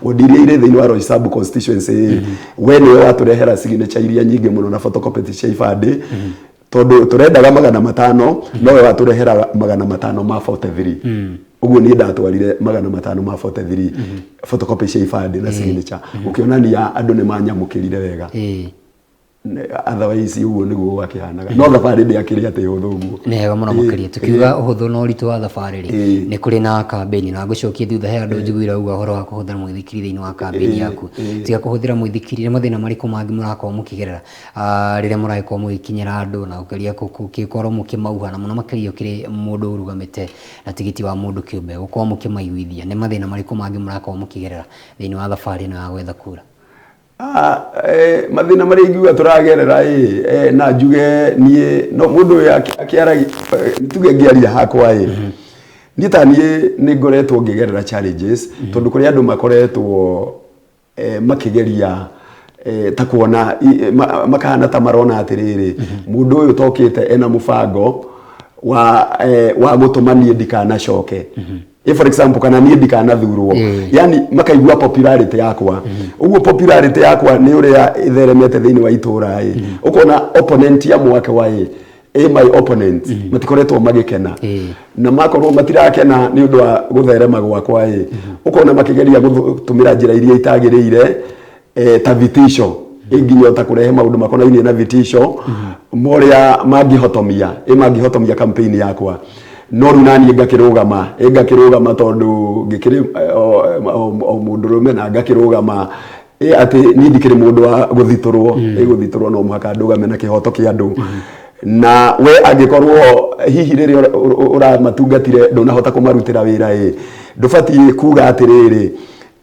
wodi iria irĩ thĩinĩ wa Roysambu constituency, we nĩwe watũrehera signature iria nyingĩ mũno na photocopy cia ibandĩ, tondũ tũrendaga 500, nowe watũrehera 543. Ũguo niĩ ndatwarire 543 photocopy cia ibandĩ na signature, gũkĩonania andũ nĩ manyamũkĩrire wega. Otherwise ũguo nĩguo gwakĩhanaga, no thabarĩ ndĩakĩrĩ atĩ hũthũ ũguo. Nĩ hega mũno makĩria. Tukiuga ũhũthũ na ũritũ wa thabarĩ rĩ, nĩ kũrĩ na kambĩini, na ngũcokie thutha he andũ njiguire uga ũhoro wa kũhũthĩra mũithikiri thĩinĩ wa kambĩini yaku. Tiga kũhũthĩra mũithikiri, nĩ mathĩna marĩkũ mangĩ mũrakorwo mũkĩgerera rĩrĩa mũragĩkorwo mũgĩkinyĩra andũ na gũgeria gũgĩkorwo mũkĩmauha, na mũno makĩria ũkĩrĩ mũndũ ũrũgamĩte na tigiti wa mũndũ kĩũmbe, gũkorwo mũkĩmaiguithia? Nĩ mathĩna marĩkũ mangĩ mũrakorwo mũkĩgerera thĩinĩ wa thabarĩ ĩno ya gwetha kura? Mathĩna marĩa ingiuga tũragerera ĩ, na njuge niĩ no mũndũ ũyũ akĩaragia, tuge ngĩaria hakwa ĩ, niĩ ta niĩ nĩ ngoretwo ngĩgerera challenges, tondũ kũrĩ andũ makoretwo makĩgeria ta kuona makahana ta marona atĩrĩrĩ, mũndũ ũyũ tokĩte ena mũbango wa gũtũma niĩ ndikanacoke, for example, kana niĩ ndikanathurwo. Yani makaigua popularity yakwa, ũguo popularity yakwa nĩ ũrĩa ĩtheremete thĩinĩ wa itũra ĩ, ũkona opponent ya mwake wa ĩ my opponent matikoretwo magĩkena, na makorwo matirakena nĩ ũndũ wa gũtherema gwakwa ĩ, ũkona makĩgeria gũtũmĩra njĩra iria itagĩrĩire, ta vitisho, ĩ nginya ta kũrehe maũndũ makonainie na vitisho morĩa mangĩhotomia ĩ mangĩhotomia campaign yakwa. No rĩu naniĩ ngakĩrũgama, ĩ ngakĩrũgama tondũ ngĩkĩrĩ o mũndũrũme, na ngakĩrũgama ĩ atĩ niĩ ndikĩrĩ mũndũ wa gũthitũrwo, ĩ gũthitũrwo, no mũhaka ndũgame na kĩhoto kĩa andũ. Na we angĩkorwo hihi rĩrĩa ũramatungatire ndũnahota kũmarutĩra wĩra ĩ, ndũbatiĩ kuga atĩrĩrĩ,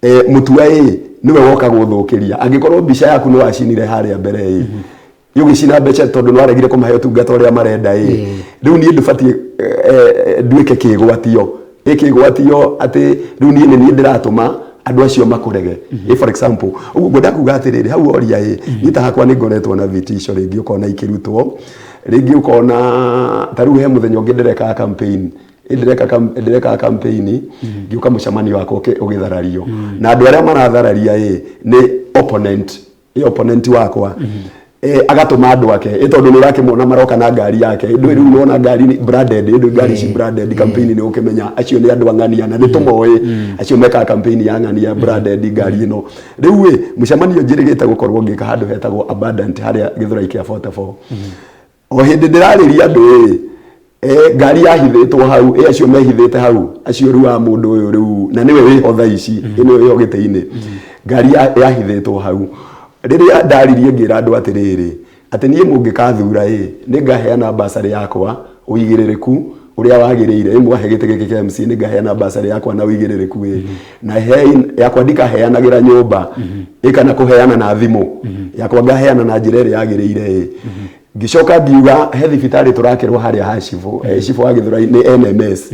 Mũtua ĩ nĩwe woka gũthũkĩria. Angĩkorwo mbica yaku nĩ wacinire harĩa mbere ĩ, ũgĩcina mbeca tondũ nĩ waregire kũmahe ũtungata ũrĩa marenda ĩ, rĩu niĩ ndũbatiĩ nduĩke kĩgwatio, ĩ kĩgwatio atĩ rĩu niĩ nĩ niĩ ndĩratũma andũ acio makũrege, ĩ for example. Ũguo ngwenda kuga atĩrĩrĩ, hau oria ĩ, niĩ ta hakwa nĩ ngoretwo na vitisho, rĩngĩ ũkona ikĩrutwo, rĩngĩ ũkona ta rĩu he mũthenya ũngĩ ndĩrekaga campaign, ĩ ndĩrekaga campaign, ngĩũka mũcemanio wakwa ũgĩtharario, na andũ arĩa marathararia ĩ nĩ opponent, ĩ opponent wakwa. Agatũma andũ ake ĩ tondũ nĩ ũrakĩmona maroka na ngari yake ndũĩ rĩu nĩwona ngari nĩ branded ĩ ndũĩ ngari ici branded campaign nĩ ũkĩmenya acio nĩ andũ a ng'ania na nĩ tũmoĩ acio mekaga campaign ya ng'ania branded ngari ĩno. Rĩu ĩ mũcemanio njĩrĩgĩte gũkorwo ngĩka handũ hetagwo Abundant harĩa Gĩthũrai kĩa 44. O hĩndĩ ndĩrarĩria andũ ĩ ngari yahithĩtwo hau ĩ acio mehithĩte hau acio rĩu a mũndũ ũyũ rĩu na nĩwe wĩho thaa ici ĩ nĩwe wĩho gĩtĩ-inĩ. Ngari yahithĩtwo hau. Rĩrĩa ndaririe ngĩra andũ atĩrĩrĩ, atĩ niĩ mũngĩkathura ĩ, nĩ ngaheana bursary yakwa ũigĩrĩrĩku ũrĩa wagĩrĩire, ĩ mwahe gĩtĩ gĩkĩ kĩa MCA nĩ ngaheana bursary yakwa na ũigĩrĩrĩku ĩ, na he yakwa ndikaheanagĩra nyũmba ĩ kana kũheana na thimũ, yakwa ngaheana na njĩra ĩrĩa yagĩrĩire ĩ. Ngĩcoka ngiuga he thibitarĩ tũrakĩrwo harĩa ha cibũ, cibũ wa Gĩthũrai nĩ NMS,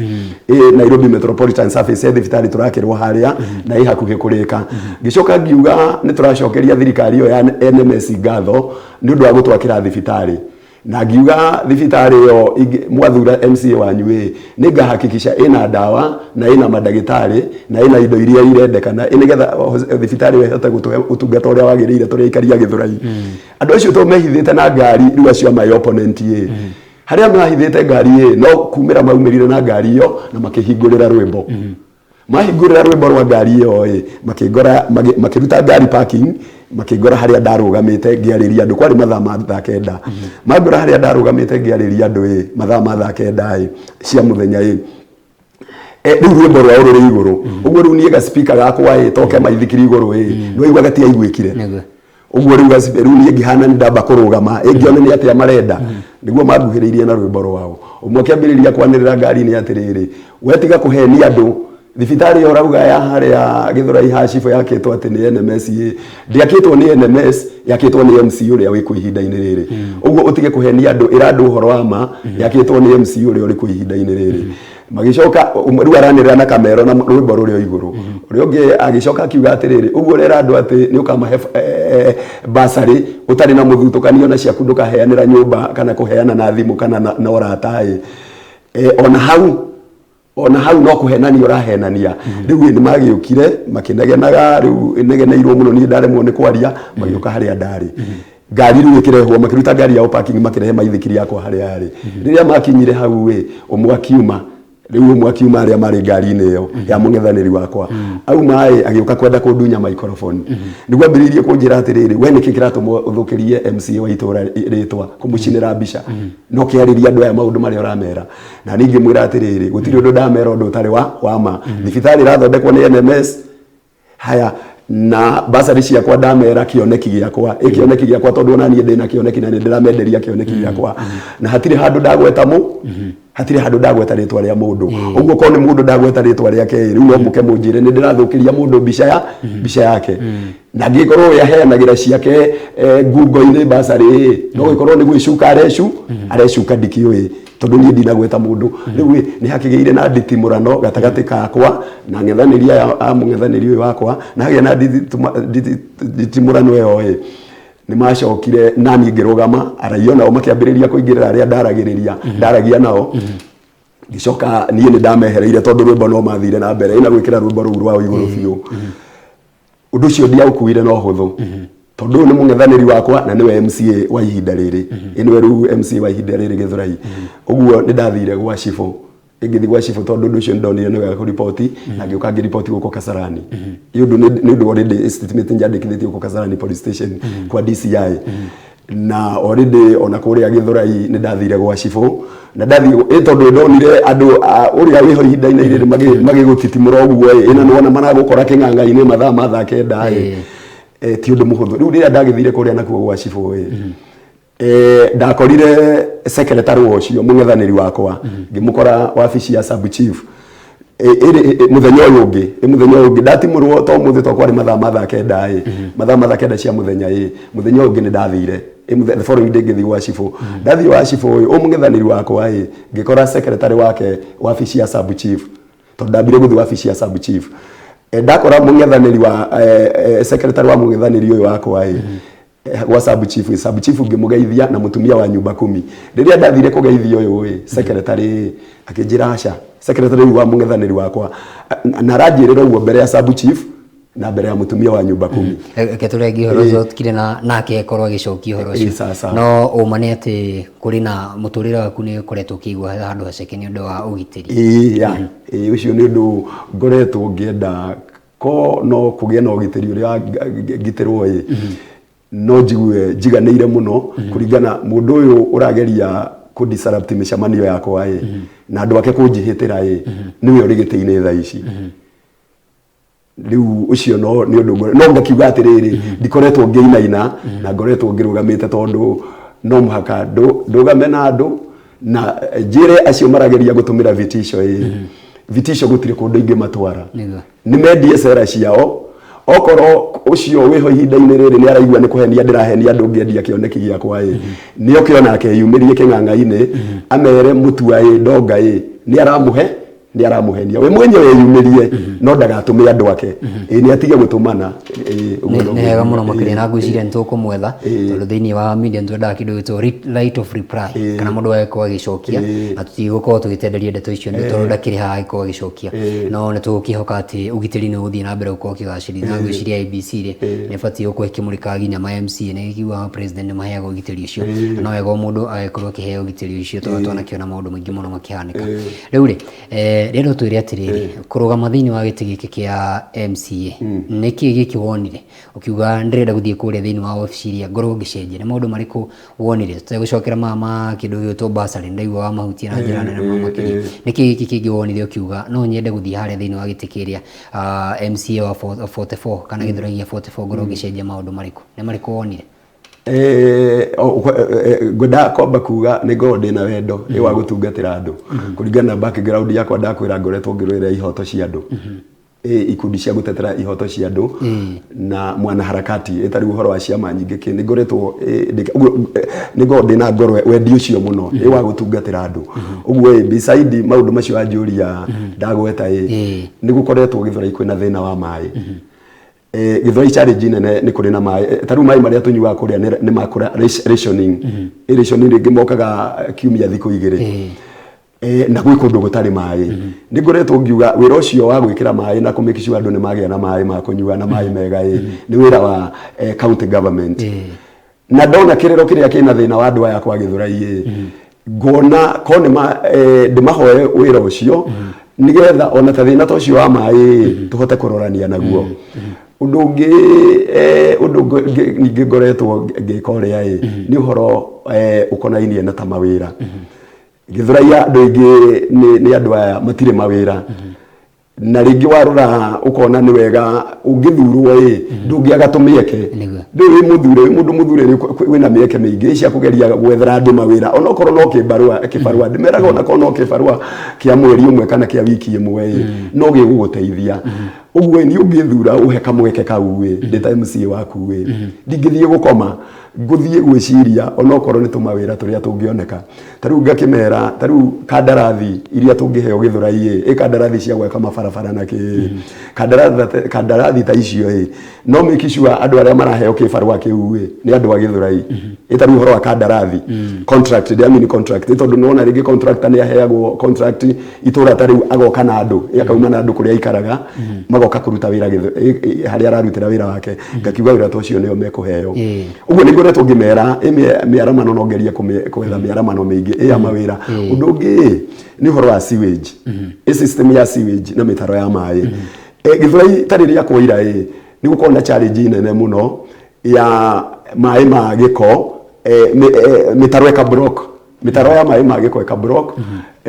ĩ Nairobi Metropolitan Service, he thibitarĩ tũrakĩrwo harĩa na ĩ hakuhĩ kũrĩka. Ngĩcoka ngiuga nĩ tũracokeria thirikari ĩyo ya NMS ngatho nĩ ũndũ wa gũtwakĩra thibitarĩ. Na ngiuga thibitarĩ ĩyo mwathura MCA wanyu ĩ, nĩ ngahakikisha ĩna ndawa na ĩna mandagĩtarĩ na ĩna indo iria irendekana nĩgetha thibitarĩ ĩyo ĩhote gũtũhe ũtungata ũrĩa wagĩrĩire tũrĩ aikari a Gĩthũrai. Andũ acio to mehithĩte na ngari rĩu acio a my opponent ĩ harĩa mahithĩte ngari ĩ no kumĩra maumĩrire na ngari ĩyo na makĩhingũrĩra rwĩmbo. Mahingũrĩra rwĩmbo rwa ngari ĩyo ĩ makĩngora makĩruta ngari parking makĩngora harĩa ndarũgamĩte ngĩarĩria andũ kwarĩ mathaa ma thaa kenda. Mangora harĩa ndarũgamĩte ngĩarĩria andũ ĩ mathaa ma thaa kenda ĩ cia mũthenya ĩ rĩu rwĩmbo rwao rũrĩ igũrũ ũguo rĩu niĩ ga-speaker gakwa ĩ toke maithikiri igũrũ ĩ nĩwaigua gatiaiguĩkire. Ũguo rĩu rĩu niĩ ngĩhana nĩ ndamba kũrũgama ĩ ngĩone nĩ atĩa marenda nĩguo manguhĩrĩirie na rwĩmbo rwao. Ũmwe akĩambĩrĩria kwanĩrĩra ngari-inĩ atĩrĩrĩ, we tiga kũhenia andũ, thibitarĩ ĩyo ũrauga ya harĩa Gĩthũrai ha cibũ yakĩtwo atĩ nĩ NMS ĩ, ndĩakĩtwo nĩ NMS, yakĩtwo nĩ MC ũrĩa wĩkuo ihinda-inĩ rĩrĩ. Ũguo ũtige kũhenia andũ, ĩra andũ ũhoro wa ma, yakĩtwo nĩ MC ũrĩa ũrĩ kuo ihinda-inĩ rĩrĩ. Magĩcoka ũmwe rĩu aranĩrĩra na kamero na rwĩmbo rũrĩ o igũrũ. Ũrĩa ũngĩ agĩcoka akiuga atĩrĩrĩ, ũguo ũrera andũ atĩ nĩ ũkamahe bursary ũtarĩ na mũthutũkanio na ciaku ndũkaheanĩra nyũmba kana kũheana na thimũ kana na ũrata ĩ. Ona hau ona hau no kũhenania ũrahenania. Rĩu ĩ nĩ magĩũkire makĩnegenaga, rĩu negeneirwo mũno niĩ ndaremwo nĩ kwaria, magĩũka harĩa ndarĩ. Ngari rĩu ĩkĩrehwo, makĩruta ngari yao parking makĩrehe maithikiri yakwa harĩa yarĩ. Rĩrĩa makinyire hau ĩ, ũmwe akiuma, rĩu ũmwe akiuma arĩa marĩ ngari-inĩ ĩyo ya mũng'ethanĩri wakwa. Auma ĩ, agĩũka kwenda kũndunya microphone. Nĩguo ambĩrĩirie kũnjĩra atĩrĩrĩ, we nĩkĩ kĩratũma ũthũkĩrie MCA wa itũra rĩtwa, kũmũcinĩra mbica, na ũkĩarĩria andũ aya maũndũ marĩa ũramera. Na niĩ ngĩmwĩra atĩrĩrĩ, gũtirĩ ũndũ ndamera ũndũ ũtarĩ wa ma. Thibitarĩ ĩrathondekwo nĩ NMS, haya na basarĩ ciakwa ndamera kĩoneki gĩakwa ĩ kĩoneki gĩakwa tondũ ona niĩ ndĩna kĩoneki na nĩ ndĩramenderia kĩoneki gĩakwa na hatirĩ handũ ndagweta mũ hatirĩ handũ ndagweta rĩtwa rĩa mũndũ ũguo korwo nĩ mũndũ ndagweta rĩtwa rĩake ĩ, rĩu no mũke mũnjĩre nĩ ndĩrathũkĩria mũndũ mbica ya mbica yake na angĩkorwo we aheanagĩra ciake ngungo-inĩ basarĩ ĩ, no gĩkorwo nĩ gwĩcuka arecu arecuka ndikĩũĩ tondũ niĩ ndinagweta mũndũ. Rĩu ĩ nĩ hakĩgĩire na nditimũrano gatagatĩ kakwa na ang'ethanĩri aya a mũng'ethanĩri ũyũ wakwa, na hagĩa na nditimũrano ĩyo ĩ, nĩ macokire naniĩ ngĩrũgama, araia onao makĩambĩrĩria kũingĩrĩra arĩa ndaragĩrĩria, ndaragia nao. Ngĩcoka niĩ nĩ ndamehereire tondũ rwĩmbo no mathire na mbere, ĩna gwĩkĩra rwĩmbo rũu rwao igũrũ biũ. Ũndũ ũcio ndiaũkuire na ũhũthũ tondũ ũyũ nĩ mũng'ethanĩri wakwa na nĩwe MCA wa ihinda rĩrĩ. Ĩ nĩwe rĩu MCA wa ihinda rĩrĩ Gĩthũrai. Ũguo nĩ ndathire gwa cibũ, ngĩthiĩ gwa cibũ tondũ ũndũ ũcio nĩ ndonire nĩ wega kũriboti na ngĩũka ngĩriboti gũkũ Kasarani. Nĩ ũndũ nĩ ũndũ already statement njandĩkithĩtie gũkũ Kasarani police station kwa DCI. Na already ona kũrĩa Gĩthũrai nĩ ndathire gwa cibũ na ndathiĩ ĩ tondũ ndonire andũ ũrĩa wĩho ihinda-inĩ rĩrĩ magĩgũtitimũra ũguo ĩ, ĩna nĩwona maragũkora kĩng'ang'a-inĩ mathaa ma thaa kenda ĩ, ti ũndũ mũhũthũ. Rĩu rĩrĩa ndagĩthire kũrĩa nakuo gwa cibũ ĩ, ndakorire secretary ũcio mũng'ethanĩri wakwa ngĩmũkora wabici ya sub chief ĩrĩ mũthenya ũyũ ũngĩ, mũthenya ũyũ ũngĩ ndatimũrwo to mũthĩ to kwarĩ mathaa ma thaa kenda ĩ, mathaa ma thaa kenda cia mũthenya ĩ, mũthenya ũyũ ũngĩ nĩ ndathire the following day ngĩthiĩ gwa cibũ. Ndathiĩ gwa cibũ ĩ, ũyũ mũng'ethanĩri wakwa ĩ, ngĩkora secretary wake wabici ya sub chief, tondũ ndambire gũthiĩ wabici ya sub chief. Ndakora mũng'ethanĩri wa secretary wa mũng'ethanĩri ũyũ wakwa ĩ, gwa sub chief, sub chief ngĩmũgeithia na mũtumia wa nyumba kumi. Rĩrĩa ndathire kũgeithia ũyũ ĩ, secretary ĩ, akĩnjĩra aca, secretary ũyũ wa mũng'ethanĩri wakwa, na aranjĩrĩra ũguo mbere ya sub chief Na mbere ya mũtumia wa nyumba kumi. Reke tũrenge ũhoro ũcio tũkire na nake akorwo agĩcokia ũhoro Ĩĩ, ũcio. sawa sawa. No ũma nĩ atĩ kũrĩ na mũtũrĩre waku nĩ ũkoretwo ũkĩigua handũ haceke nĩ ũndũ wa ũgitĩri. Ĩĩ ya ĩĩ, ũcio nĩ ũndũ ngoretwo ngĩenda ko no kũgĩe na ũgitĩri ũrĩa ngitĩrwo ĩ, no njigue njiganĩire mũno kũringana mũndũ ũyũ ũrageria kũ disrupt mĩcemanio yakwa ĩ, na andũ ake kũnjĩhĩtĩra ĩ, nĩwe ũrĩ gĩtĩ-inĩ thaa ici. Rĩu ũcio no nĩ ũndũ no ngakiuga atĩrĩrĩ, ndikoretwo ngĩinaina na ngoretwo ngĩrũgamĩte, tondũ no mũhaka ndũgame na andũ na njĩre acio marageria gũtũmĩra vitisho ĩ, vitisho gũtirĩ kũndũ ingĩmatwara. Nĩ mendie cera ciao. Okorwo ũcio wĩho ihinda-inĩ rĩrĩ nĩ araigua nĩ kũhenia ndĩrahenia andũ ngĩendia kĩoneki gĩakwa ĩ, nĩ oke onake eyumĩrie kĩng'ang'a-inĩ, amere mũtua ĩ, ndonga ĩ, nĩ aramũhe, nĩ aramũhenia. We mwenyewe eyumĩrie, no ndagatũme andũ ake ĩ, nĩ atige gũtũmana ĩ, ũguo nĩ wega mũno ĩ, makĩria, na ngwĩciria nĩ tũkũmwetha, tondũ thĩinĩ wa media nĩ twendaga kĩndũ gĩtwo right of reply, kana mũndũ agĩkorwo agĩcokia, na tũtigũkorwo tũgĩtenderia ndeto icio nĩ tondũ ndakĩrĩ haha agĩkorwo agĩcokia, no nĩ tũgũkĩhoka atĩ ũgitĩri nĩ ũgũthiĩ na mbere gũkorwo ũkĩgacĩrithia, na ngwĩciria IEBC rĩ, nĩ ĩbatiĩ gũkorwo ĩkĩmũrĩka nginya ma MCA, nĩ ĩkiugaga president nĩ maheagwo ũgitĩri ũcio, na no wega o mũndũ agĩkorwo akĩheo ũgitĩri ũcio, tondũ twanakĩona maũndũ maingĩ mũno makĩhanĩka. Rĩu rĩ, rĩrĩa ũtwĩre atĩrĩrĩ, kũrũgama thĩinĩ wa gĩtĩ gĩkĩ kĩa MCA, nĩ kĩĩ gĩkĩ wonire ũkiuga ndĩrenda gũthiĩ kũrĩa thĩinĩ wa wabici iria ngorwo ngĩcenjia? Nĩ maũndũ marĩkũ wonire tũtegũcokera maya ma kĩndũ gĩgwĩtwo bursary? Ndaigua wamahutia na njĩra nene mũno makĩria. Nĩ kĩĩ gĩkĩ kĩngĩ wonire ũkiuga no nyende gũthiĩ harĩa thĩinĩ wa gĩtĩ kĩrĩa MCA wa 44 kana Gĩthũrai gĩa 44, ngorwo ngĩcenjia maũndũ marĩkũ? Nĩ marĩkũ wonire? Ngwenda kwamba kuga nĩ ngoragwo ndĩna wendo ĩ wa gũtungatĩra andũ kũringana na background yakwa. Ndakwĩra ngoretwo ngĩrũĩrĩra ihoto cia andũ ĩ, ikundi cia gũtetera ihoto cia andũ na mwanaharakati ĩtarĩ ũhoro wa ciama nyingĩ kĩ, nĩ ngoretwo ũguo, nĩ ngoragwo ndĩna ngoro wendi ũcio mũno ĩ wa gũtungatĩra andũ. Ũguo ĩ, beside maũndũ macio wanjũria ndagweta ĩ, nĩ gũkoretwo Gĩthũrai kwĩna thĩna wa maĩ. Gĩthweri challenge nene nĩ kũrĩ na maĩ. Ta rĩu maĩ marĩa tũnyuaga kũrĩa nĩ ma rationing. Rationing rĩngĩ mokaga kiumia thikũ 2. Na gwĩ kũndũ gũtarĩ maĩ. Nĩ ngoretwo ngiuga wĩra ũcio wa gwĩkĩra maĩ na kũ make sure andũ nĩ magĩa na maĩ ma kũnyua na maĩ mega ĩ, nĩ wĩra wa county government. Na ndona kĩrĩro kĩrĩa kĩna thĩna wa andũ aya kwa Gĩthũrai ĩ, ngona ko nĩ ma ndĩmahoe wĩra ũcio nĩgetha ona ta thĩna ta ũcio wa maĩ tũhote kũrorania naguo. Ũndũ ũngĩ, ũndũ ningĩ ngoretwo ngĩka ũrĩa ĩ, nĩ ũhoro ũkonainie na ta mawĩra. Gĩthũrai andũ aingĩ nĩ andũ aya matirĩ mawĩra, na rĩngĩ warora ũkona nĩ wega ũngĩthurwo ĩ, ndũngĩaga tũmĩeke. Rĩu wĩ mũthure, wĩ mũndũ mũthure, wĩna mĩeke mĩingĩ cia kũgeria gwethera andũ mawĩra, onokorwo no kĩbarũa kĩbarũa ndĩmeraga, onakorwo no kĩbarũa kĩa mweri ũmwe kana kĩa wiki ĩmwe ĩ, no gĩgũgũteithia. Ũguo ĩ, niĩ ũngĩthura ũhe kamweke kau ĩ, ndĩ ta MCA waku ĩ, ndingĩthiĩ gũkoma, ngũthiĩ gwĩciria onokorwo nĩ tũmawĩra tũrĩa tũngĩoneka. Ta rĩu ngakĩmera, ta rĩu kandarathi iria tũngĩheo Gĩthũrai ĩ, ĩ kandarathi cia gwaka mabarabara na kĩ, kandarathi ta icio ĩ, no make sure andũ arĩa maraheo kĩbarũa kĩu ĩ, nĩ andũ a Gĩthũrai. Ĩ ta rĩu ũhoro wa kandarathi, contract, ndĩramini contract, ĩ tondũ nĩwona rĩngĩ contractor nĩ aheagwo contract itũra ta rĩu, agoka na andũ, ĩ akauma na andũ kũrĩa aikaraga, magoka kũruta wĩra harĩa ararutĩra wĩra wake. Ngakiuga wĩra ta ũcio nĩo mekũheo. Ũguo nĩ ngoretwo ngĩmera ĩ mĩaramano, no ngerie gwetha mĩaramano mĩingĩ ĩ ya mawĩra. Ũndũ ũngĩ ĩ, nĩ ũhoro wa sewage, ĩ system ya sewage na mĩtaro ya maĩ. Gĩthũrai ta rĩrĩa kwaira ĩ, nĩ gũkoragwo na challenge nene mũno ya maĩ ma gĩko, mĩtaro ĩka block, mĩtaro ya maĩ ma gĩko ĩka block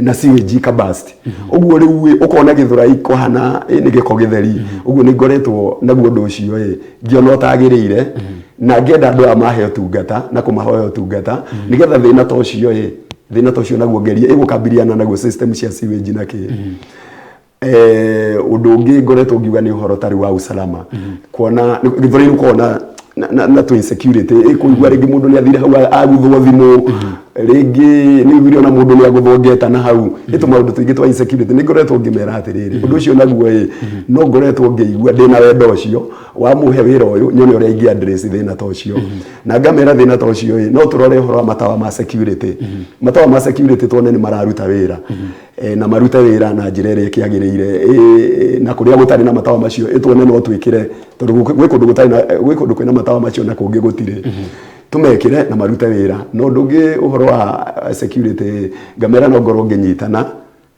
na sewage ika burst. Ũguo rĩu ĩ, ũkona Gĩthũrai kũhana ĩ nĩ gĩko gĩtheri. Ũguo nĩ ngoretwo naguo ũndũ ũcio ĩ, ngĩona ũtagĩrĩire, na ngĩenda andũ aya mahe ũtungata na kũmahoya ũtungata nĩgetha thĩna ta ũcio ĩ, thĩna ta ũcio naguo ngerie ĩgũkabiliana naguo, system cia sewage na kĩ. Ũndũ ũngĩ ngoretwo ngiuga nĩ ũhoro tarĩ wa usalama, kuona Gĩthũrai ũkona na tũ insecurity ĩ, kũigua rĩngĩ mũndũ nĩ athire hau aguthwo thimũ, rĩngĩ nĩ ũiguire ona mũndũ nĩ agũthwo ngeta na hau ĩ, tũmaũndũ tũingĩ twa insecurity. Nĩ ngoretwo ngĩmera atĩrĩrĩ, ũndũ ũcio naguo ĩ, no ngoretwo ngĩigua ndĩna wendo ũcio wa mũhe wĩra ũyũ, nyone ũrĩa ingĩ address thĩna ta ũcio, na ngamera thĩna ta ũcio ĩ, no tũrore ũhoro wa matawa ma security, matawa ma security tuone nĩ mararuta wĩra. Na marute wĩra na njĩra ĩrĩa ĩkĩagĩrĩire. Na kũrĩa gũtarĩ na matawa macio, ĩtuone no twĩkĩre, tondũ gwĩ kũndũ gũtarĩ na, gwĩ kũndũ kwĩna matawa macio na kũngĩ gũtirĩ, tũmekĩre na marute wĩra. Na ũndũ ũngĩ, ũhoro wa security, ngamera no ngorwo ngĩnyitana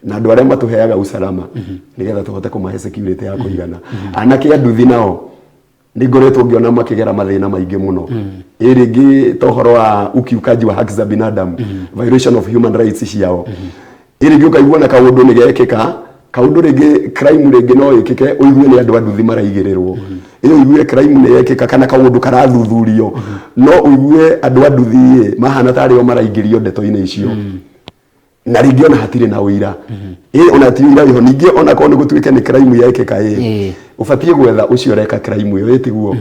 na andũ arĩa matũheaga usalama, nĩgetha tũhote kũmahe security ya kũigana. Anake a nduthi nao nĩ ngoretwo ngĩona makĩgera mathĩna maingĩ mũno. Ĩ rĩngĩ ta ũhoro wa ukiukaji wa haki za binadamu, violation of human rights ciao. Ĩ rĩngĩ ũkaigua na kaũndũ nĩ gekĩka, kaũndũ rĩngĩ crime rĩngĩ no ĩkĩke, ũigue nĩ andũ a nduthi maraigĩrĩrwo. Ĩ ũigue crime nĩ yekĩka kana kaũndũ karathuthurio, no ũigue andũ a nduthi ĩ mahana tarĩ o maraingĩrio ndeto-inĩ icio, na rĩngĩ ona hatirĩ na ũira. Ĩ ona ti ũira wĩho. Ningĩ ona korwo nĩ gũtuĩke nĩ crime yekĩka, ĩ ũbatiĩ gwetha ũcio ũreka crime ĩyo, ĩtiguo?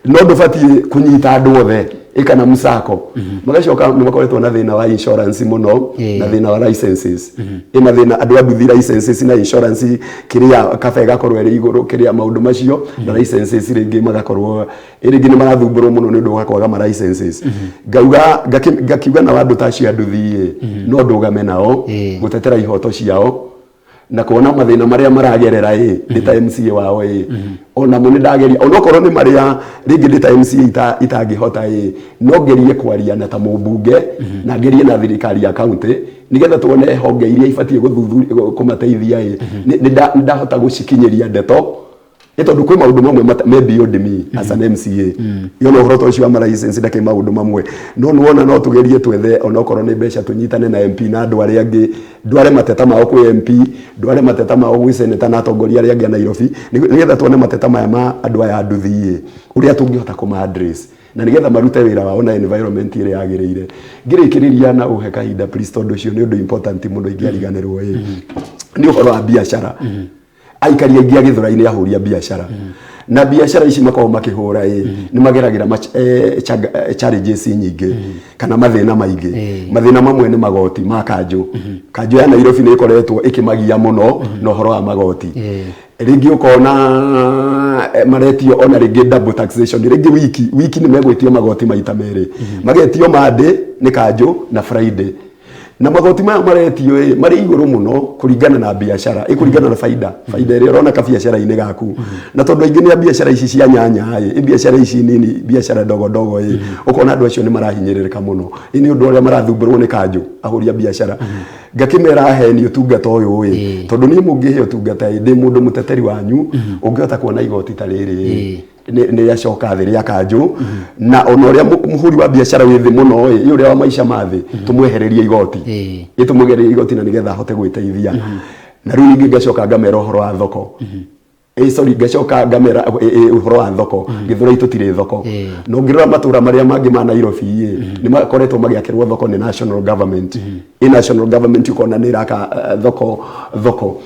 No ndũbatiĩ kũnyita andũ othe ĩ kana msako. Magacoka nĩ makoretwo na thĩna wa insurance mũno, na thĩna wa licenses. Ĩ mathĩna andũ a nduthi, licenses na insurance, kĩrĩa kabe ĩgakorwo ĩrĩ igũrũ, kĩrĩa maũndũ macio na licenses, rĩngĩ magakorwo ĩ rĩngĩ nĩ marathumbũrwo mũno nĩ ũndũ wa kwaga ma licenses. Ngauga ngakiuga nao andũ ta acio a nduthi ĩ no ndũgame nao gũtetera ihoto ciao na kuona mathĩna marĩa maragerera ĩ ndĩ ta MCA wao. Ĩ onamo nĩ ndageria, onokorwo nĩ marĩa rĩngĩ ndĩ ta MCA itangĩhota, ĩ no ngerie kwaria na ta mũmbunge na ngerie na thirikari ya county, nĩgetha tuone honge iria ibatiĩ gũthuthuria kũmateithia. Ĩ nĩ ndahota gũcikinyĩria ndeto, nĩ tondũ kwĩ maũndũ mamwe me beyond me as an MCA. Yona ũhoro ta ũcio wa ma license ndakĩ maũndũ mamwe, no nĩwona no tũgerie twethe onokorwo nĩ mbeca, tũnyitane na MP na andũ arĩa angĩ, ndware mateta mao kwĩ MP, ndware mateta mao gwĩ seneta na atongoria arĩa angĩ a Nairobi, nĩgetha tuone mateta maya ma andũ aya a nduthi ĩ ũrĩa tũngĩhota kũma address na nĩgetha marute wĩra wao na environment ĩrĩa yagĩrĩire. Ngĩrĩkĩrĩria na ũhe kahinda please, tondũ ũcio nĩ ũndũ important mũno ingĩariganĩrwo, ĩ nĩ ũhoro wa biacara. Aikari aingĩ a Gĩthũrai-inĩ ahũri a biacara, na biacara ici makoragwo makĩhũra ĩ nĩ mageragĩra challenges nyingĩ kana mathĩna maingĩ. Mathĩna mamwe nĩ magoti ma kanjũ. Kanjũ ya Nairobi nĩ ĩkoretwo ĩkĩmagia mũno na ũhoro wa magoti. Rĩngĩ ũkona maretio ona rĩngĩ double taxation, rĩngĩ wiki wiki nĩ megwĩtio magoti maita merĩ, magetio Monday nĩ kanjũ na Friday. Na magoti maya maretio ĩ marĩ igũrũ mũno kũringana na biacara, ĩ kũringana na baida ĩrĩa ũrona kabiacara-inĩ gaku. Na tondũ aingĩ nĩ a biacara ici cia nyanya ĩ, biacara ici nini, biacara ndogo ndogo, ĩ ũkona andũ acio nĩ marahinyĩrĩrĩka mũno, ĩ nĩ ũndũ ũrĩa marathumbũrwo nĩ kanjũ. Ahũri a biacara ngakĩmera aheni ũtungata ũyũ ĩ, tondũ niĩ mũngĩhe ũtungata ĩ, ndĩ mũndũ mũteteri wanyu ũngĩhota kuona igoti ta rĩrĩ ĩ nĩ rĩacoka thĩ rĩa kanjũ, na ona ũrĩa mũhũri wa biacara wĩ thĩ mũno ĩ, ũrĩa wa maica ma thĩ, tũmwehererie igoti. Ĩ tũmwehererie igoti na nĩgetha ahote gwĩteithia. Na rĩu ningĩ ngacoka ngamera ũhoro wa thoko, sorry, ngacoka ngamera ũhoro wa thoko. Gĩthũrai tũtirĩ thoko. Na ũngĩrora matũra marĩa mangĩ ma Nairobi ĩ, nĩ makoretwo magĩakĩrwo thoko nĩ national government. Ĩ national government ũkona nĩ ĩraka thoko.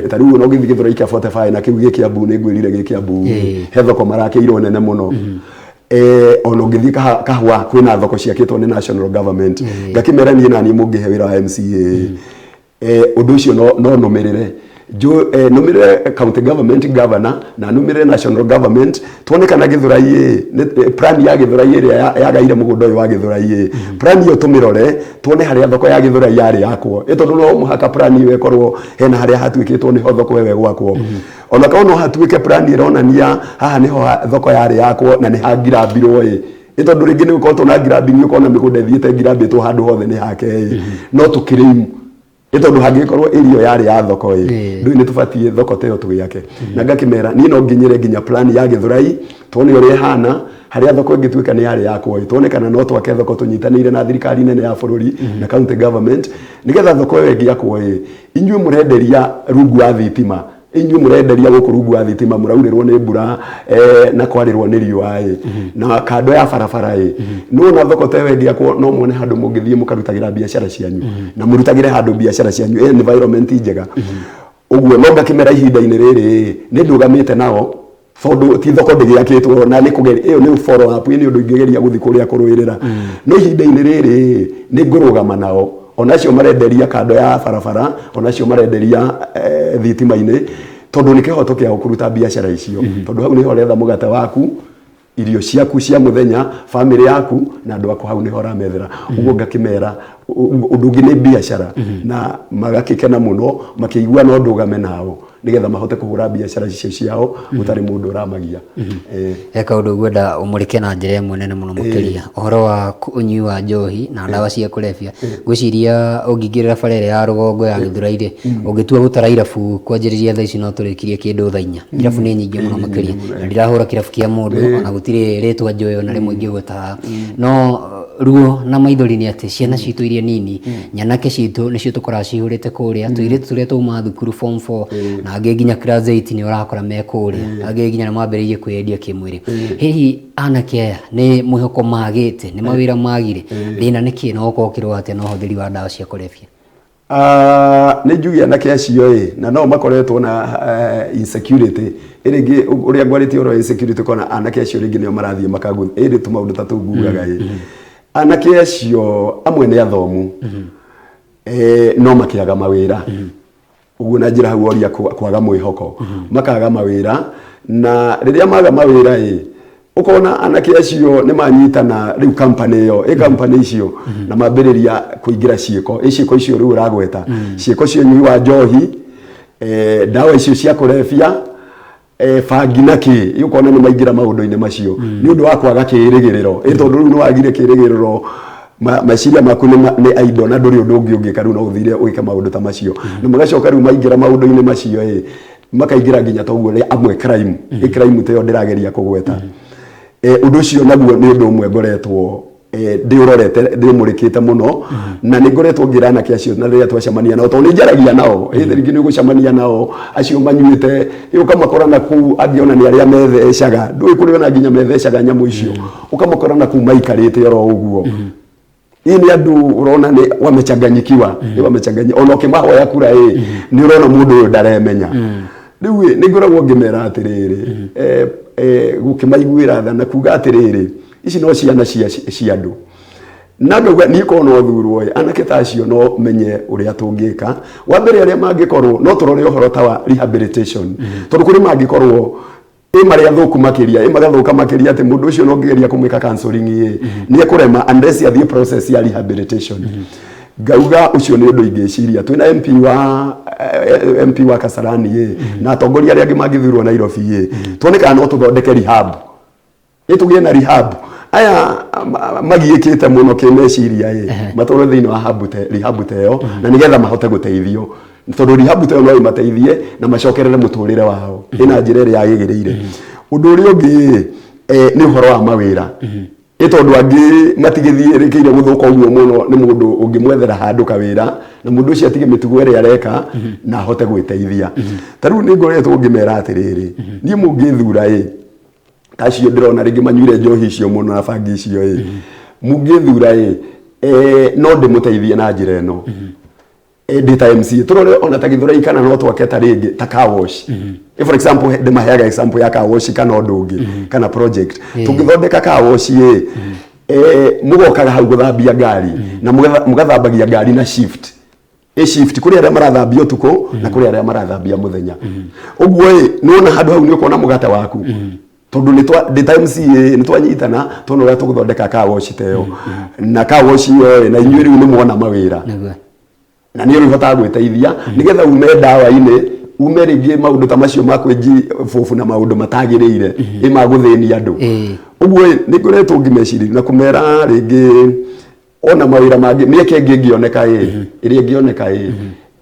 Ta rĩu ona ũngĩthiĩ Gĩthũrai kĩa 45 na kĩu gĩ Kĩambu, nĩ ngwĩrire gĩ Kĩambu he thoko marakĩirwo nene mũno. Ona ũngĩthiĩ Kahũa kwĩna thoko ciakĩtwo nĩ national government. Ngakĩmera niĩ naniĩ mũngĩhe wĩra wa MCA, ũndũ ũcio no nũmĩrĩre nũmĩrĩre county government governor na nũmĩrĩre national government, tuone kana Gĩthũrai ĩ plan ya Gĩthũrai ĩrĩa yagaire mũgũnda ũyũ wa Gĩthũrai ĩ, plan ĩyo tũmĩrore, tuone harĩa thoko ya Gĩthũrai yarĩ yakwo. Ĩ tondũ no mũhaka plan ĩyo ĩkorwo hena harĩa hatuĩkĩtwo nĩho thoko ĩyo ĩgwakwo, ona korwo no hatuĩke plan ĩronania haha nĩho thoko yarĩ yakwo na nĩ hangirambirwo. Ĩ tondũ rĩngĩ nĩ gũkoretwo na ngirambing, ũkona mĩgũnda ĩthiĩte ngirambĩtwo handũ hothe nĩ hake, ĩ no tũkĩrĩimu ĩ tondũ hangĩgĩkorwo area ĩyo yarĩ ya thoko ĩ, ndũĩ nĩ tũbatiĩ thoko ta ĩyo tũgĩake. Na ngakĩmera niĩ no nginyĩre nginya plan ya Gĩthũrai, tuone ũrĩa ĩhana, harĩa thoko ĩngĩtuĩka nĩ yarĩ yakwo ĩ, tuone kana no twake thoko tũnyitanĩire na thirikari nene ya bũrũri na county government, nĩgetha thoko ĩyo ĩngĩakwo ĩ, inyuĩ mũrenderia rungu wa thitima, inyuĩ mũrenderia gũkũ rungu wa thitima, mũraurĩrwo nĩ mbura na kwarĩrwo nĩ riũa ĩ, na kando ya barabara ĩ, nĩwona thoko ta ĩyo ĩngĩakwo no muone handũ mũngĩthiĩ mũkarutagĩra biacara cianyu na mũrutagĩre handũ biacara cianyu ĩ environment njega ũguo. No ngakĩmera ihinda-inĩ rĩrĩ ĩ, nĩ ndũgamĩte nao tondũ ti thoko ndĩgĩakĩtwo na nĩ kũgeria, ĩyo nĩ follow up, ĩ nĩ ũndũ ingĩgeria gũthiĩ kũrĩa kũrũĩrĩra. No ihinda-inĩ rĩrĩ nĩ ngũrũgama nao, ona acio marenderia kando ya barabara, ona acio marenderia thitima-inĩ, tondũ nĩ kĩhoto kĩao kũruta biacara icio, tondũ hau nĩho ũretha mũgate waku, irio ciaku cia mũthenya, family yaku na andũ aku, hau nĩho ũramethera. Ũguo ngakĩmera Ũndũ ũngĩ nĩ biacara, na magakĩkena mũno makĩigua no ndũgame nao nĩgetha mahote kũhũra biacara icio ciao gũtarĩ mũndũ ũramagia. He kaũndũ ngwenda ũmũrĩke na njĩra ĩmwe nene mũno makĩria, ũhoro wa ũnyui wa njohi na ndawa cia kũrebia. Ngwĩciria ũngĩingĩrĩra bara ĩrĩa ya rũgongo ya Gĩthũrai rĩ, ũngĩtua gũtara irabu kwanjĩrĩria thaa ici no tũrĩkirie kĩndũ thaa 4. Irabu nĩ nyingĩ mũno makĩria, na ndirahũra kĩrabu kĩa mũndũ, ona gũtirĩ rĩtwa njũĩ ona rĩmwe ingĩgweta haha. No ruo na maithori nĩ atĩ ciana citũ iria nini, nyanake citũ nĩcio tũkoraga cihũrĩte kũrĩa, tũirĩtu tũrĩa twauma thukuru form 4 na angĩ nginya class 8 nĩ ũrakora me kũrĩa, angĩ nginya nĩ mambĩrĩirie kwĩyendia kĩmwĩrĩ. Hihi anake aya nĩ mwĩhoko magĩte, nĩ mawĩra magire, thĩna nĩ kĩ na ũkorwo ũkĩrũa atĩa na ũhũthĩri wa ndawa cia kũrebia? Ah, nĩ njuge anake acio ĩ na no makoretwo na insecurity ĩ rĩngĩ ũrĩa ngwarĩtie ũhoro wa insecurity, kona anake acio rĩngĩ nĩo marathiĩ makagu ĩrĩ tũmaũndũ ta tũu ngugaga ĩ anake acio amwe nĩ athomu, no makĩaga mawĩra ũguo na njĩra hau oria kwaga mwĩhoko, makaga mawĩra, na rĩrĩa maga mawĩra ĩ ũkona anake acio nĩ manyitana rĩu company ĩyo ĩ company icio na mambĩrĩria kũingĩra ciĩko ĩ ciĩko icio rĩu ũragweta, ciĩko cia ũnyui wa njohi, ndawa icio cia kũrebia, bangi na kĩ, ũkona nĩ maingĩra maũndũ-inĩ macio nĩ ũndũ wa kwaga kĩĩrĩgĩrĩro ĩ tondũ rĩu nĩ wagire kĩĩrĩgĩrĩro, meciria maku nĩ idle na ndũrĩ ũndũ ũngĩ ũngĩka, rĩu no ũthire ũgĩke maũndũ ta macio, na magacoka rĩu maingĩra maũndũ-inĩ macio ĩ makaingĩra nginya toguo rĩ amwe crime ĩ crime ta ĩyo ndĩrageria kũgweta. Ũndũ ũcio naguo nĩ ũndũ ũmwe ngoretwo ndĩũrorete, ndĩũmũrĩkĩte mũno, na nĩ ngoretwo ngĩra anake acio na rĩrĩa twacemania nao, tondũ nĩ njaragia nao ĩ rĩngĩ nĩ ũgũcemania nao acio manyuĩte ĩ ũkamakora na kũu, angĩ ona nĩ arĩa methecaga, ndũĩ kũrĩ ona nginya methecaga nyamũ icio, ũkamakora na kũu maikarĩte oro ũguo ĩ nĩ andũ ũrona nĩ wamechanganyikiwa, nĩ wamechanganyi ona ũkĩmahoya kura ĩ nĩ ũrona mũndũ ũyũ ndaremenya. Rĩu ĩ nĩ ngoragwo ngĩmera atĩrĩrĩ, gũkĩmaiguĩra tha na kuga atĩrĩrĩ, ici no ciana cia andũ, na ngauga niĩ korwo no thurwo ĩ anake ta acio no menye ũrĩa tũngĩka. Wa mbere, arĩa mangĩkorwo no tũrore ũhoro ta wa rehabilitation, tondũ kũrĩ mangĩkorwo ĩ marĩa thũku makĩria, ĩ magathũka makĩria atĩ mũndũ ũcio no ngĩgeria kũmwĩka counseling ĩ nĩ ekũrema unless athiĩ process ya rehabilitation. Ngauga ũcio nĩ ũndũ ingĩciria twĩna MP wa Kasarani ĩ na atongoria arĩa angĩ mangĩthurwo Nairobi ĩ tuone kana no tũthondeke rehab ĩ tũgĩe na rehab, aya magiĩkĩte mũno kĩmeciria ĩ matwarwo thĩinĩ wa rehab ta ĩyo, na nĩgetha mahote gũteithio, tondũ rehab ta ĩyo no ĩmateithie na macokerere mũtũrĩre wao ĩna njĩra ĩrĩa yagĩrĩire. Ũndũ ũrĩa ũngĩ ĩ, nĩ ũhoro wa mawĩra ĩ tondũ angĩ matigĩthiĩrĩkĩire gũthũka ũguo mũno, nĩ mũndũ ũngĩmwethera handũ kawĩra na mũndũ ũcio atige mĩtugo ĩrĩa areka na ahote gwĩteithia. Ta rĩu nĩ ngoretwo ngĩmera atĩrĩrĩ, niĩ mũngĩthura ĩ ta acio ndĩrona rĩngĩ manyuire njohi icio mũno na bangi icio ĩ mũngĩthura ĩ no ndĩmũteithie na njĩra ĩno ndĩ ta MCA, tũrore ona ta Gĩthũrai kana no twake ta rĩngĩ ta car wash. For example, ndĩmaheaga example ya car wash kana ũndũ ũngĩ kana project tũngĩthondeka car wash ĩ mũgokaga hau gũthambia ngari na mũgathambagia ngari na shift ĩ shift, kũrĩ arĩa marathambia ũtukũ na kũrĩ arĩa marathambia mũthenya ũguo ĩ nĩwona handũ hau nĩ ũkuona mũgate waku, tondũ nĩ twa ndĩ ta MCA nĩ twanyitana tuona ũrĩa tũgũthondeka car wash ta ĩyo, na car wash ĩyo ĩ na inyuĩ rĩu nĩ mwona mawĩra na nĩ ũrĩhotaga gwĩteithia nĩgetha ume ndawa-inĩ, ume rĩngĩ maũndũ ta macio ma kwĩnji bũbũ na maũndũ matagĩrĩire ĩ ma gũthĩnia andũ. Ũguo ĩ nĩ ngoretwo ngĩmeciria na kũmera rĩngĩ ona mawĩra mangĩ, mĩeke ĩngĩ ĩngĩoneka ĩ ĩrĩa ĩngĩoneka ĩ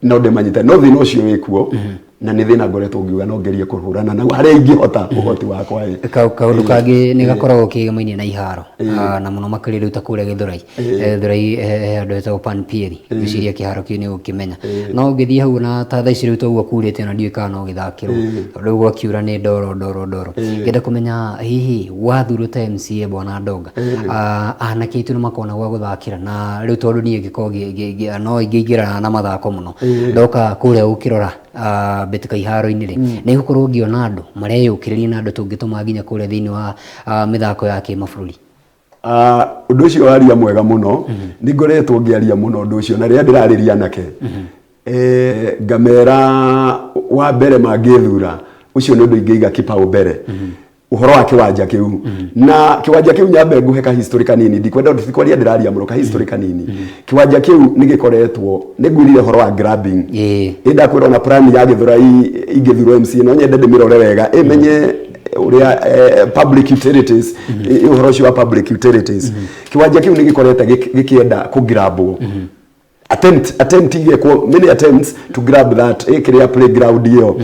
no ndĩmanyite, no thĩna ũcio wĩkuo na nĩ thĩna ngoretwo ngiuga no ngerie kũhũrana naguo harĩa ingĩhota ũhoti wakwa ĩ. Kaũndũ kangĩ nĩ gakoragwo kĩgemaine na iharo. Ah, na mũno makĩria rĩu ta kũrĩa Gĩthũrai. Gĩthũrai he handũ hetagwo Pan Pieri, ngwĩciria kĩharo kĩu nĩ ũgũkĩmenya. No ũngĩthiĩ hau na ta thaa ici rĩu toguo kurĩte ona ndiũĩ kana no gĩthakĩrwo, tondũ rĩu gwakiura nĩ ndoro ndoro ndoro. Ngĩenda kũmenya hihi wathurwo ta MCA bwana Ndonga, anake aitũ nĩ makona gwa gũthakĩra, na rĩu tondũ niĩ ngĩkorwo no ingĩingĩrana na mathako mũno, ndoka kũrĩa gũkĩrora mbĩtĩka iharo-inĩ rĩ, nĩ ngũkorwo ngĩona andũ mareyũkĩrĩria na andũ tũngĩtũma nginya kũrĩa thĩinĩ wa mĩthako ya kĩmabũrũri. Ah, ũndũ ũcio waria mwega mũno, nĩ ngoretwo ngĩaria mũno ũndũ ũcio na rĩrĩa ndĩrarĩria anake ngamera wa mbere mangĩthura, ũcio nĩ ũndũ ingĩiga kĩbaũ mbere. Ũhoro wa kĩwanja kĩu, na kĩwanja kĩu nyambe nguhe ka history kanini, ndikwenda tikwaria ndĩraria mũno, ka history kanini. Kĩwanja kĩu nĩ gĩkoretwo, nĩ ngwĩrire ũhoro wa grabbing. Ĩ ndakwĩra ona plan ya Gĩthũrai ingĩthurwo MCA no nyende ndĩmĩrore wega, ĩmenye ũrĩa public utilities, ũhoro ũcio wa public utilities. Kĩwanja kĩu nĩ gĩkorete gĩkĩenda kũgrabwo, attempt igekwo, many attempts to grab that kĩrĩa playground ĩyo.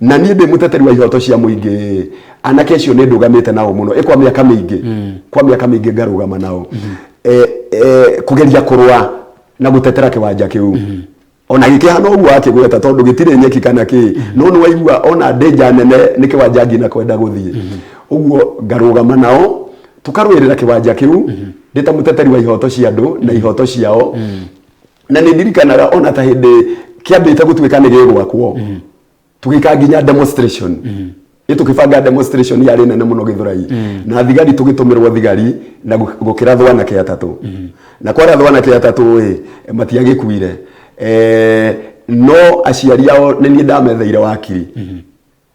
Na niĩ ndĩ mũteteri wa ihoto cia mũingĩ, anake acio nĩ ndũgamĩte nao mũno kwa mĩaka mĩingĩ, kwa mĩaka mĩingĩ ngarũgama nao kũgeria kũrũa na gũtetera kĩwanja kĩu. Ona gĩkĩhana ũguo akĩgweta, tondũ gĩtirĩ nyeki kana kĩ, no nĩ waigua ona danger nene nĩ kĩwanja nginya kwenda gũthiĩ ũguo, ngarũgama nao tũkarũĩrĩra kĩwanja kĩu ndĩ ta mũteteri wa ihoto cia andũ na ihoto ciao. Na nĩ ndirikanaga ona ta hĩndĩ kĩambĩte gũtuĩka nĩ gĩgwakwo, tũgĩka nginya demonstration, ĩ tũkĩbanga demonstration yarĩ nene mũno Gĩthũrai, na thigari tũgĩtũmĩrwo thigari na gũkĩrathwo anake atatũ. Na kwarathwo anake atatũ ĩ matiagĩkuire, no aciari ao nĩ niĩ ndametheire wakiri,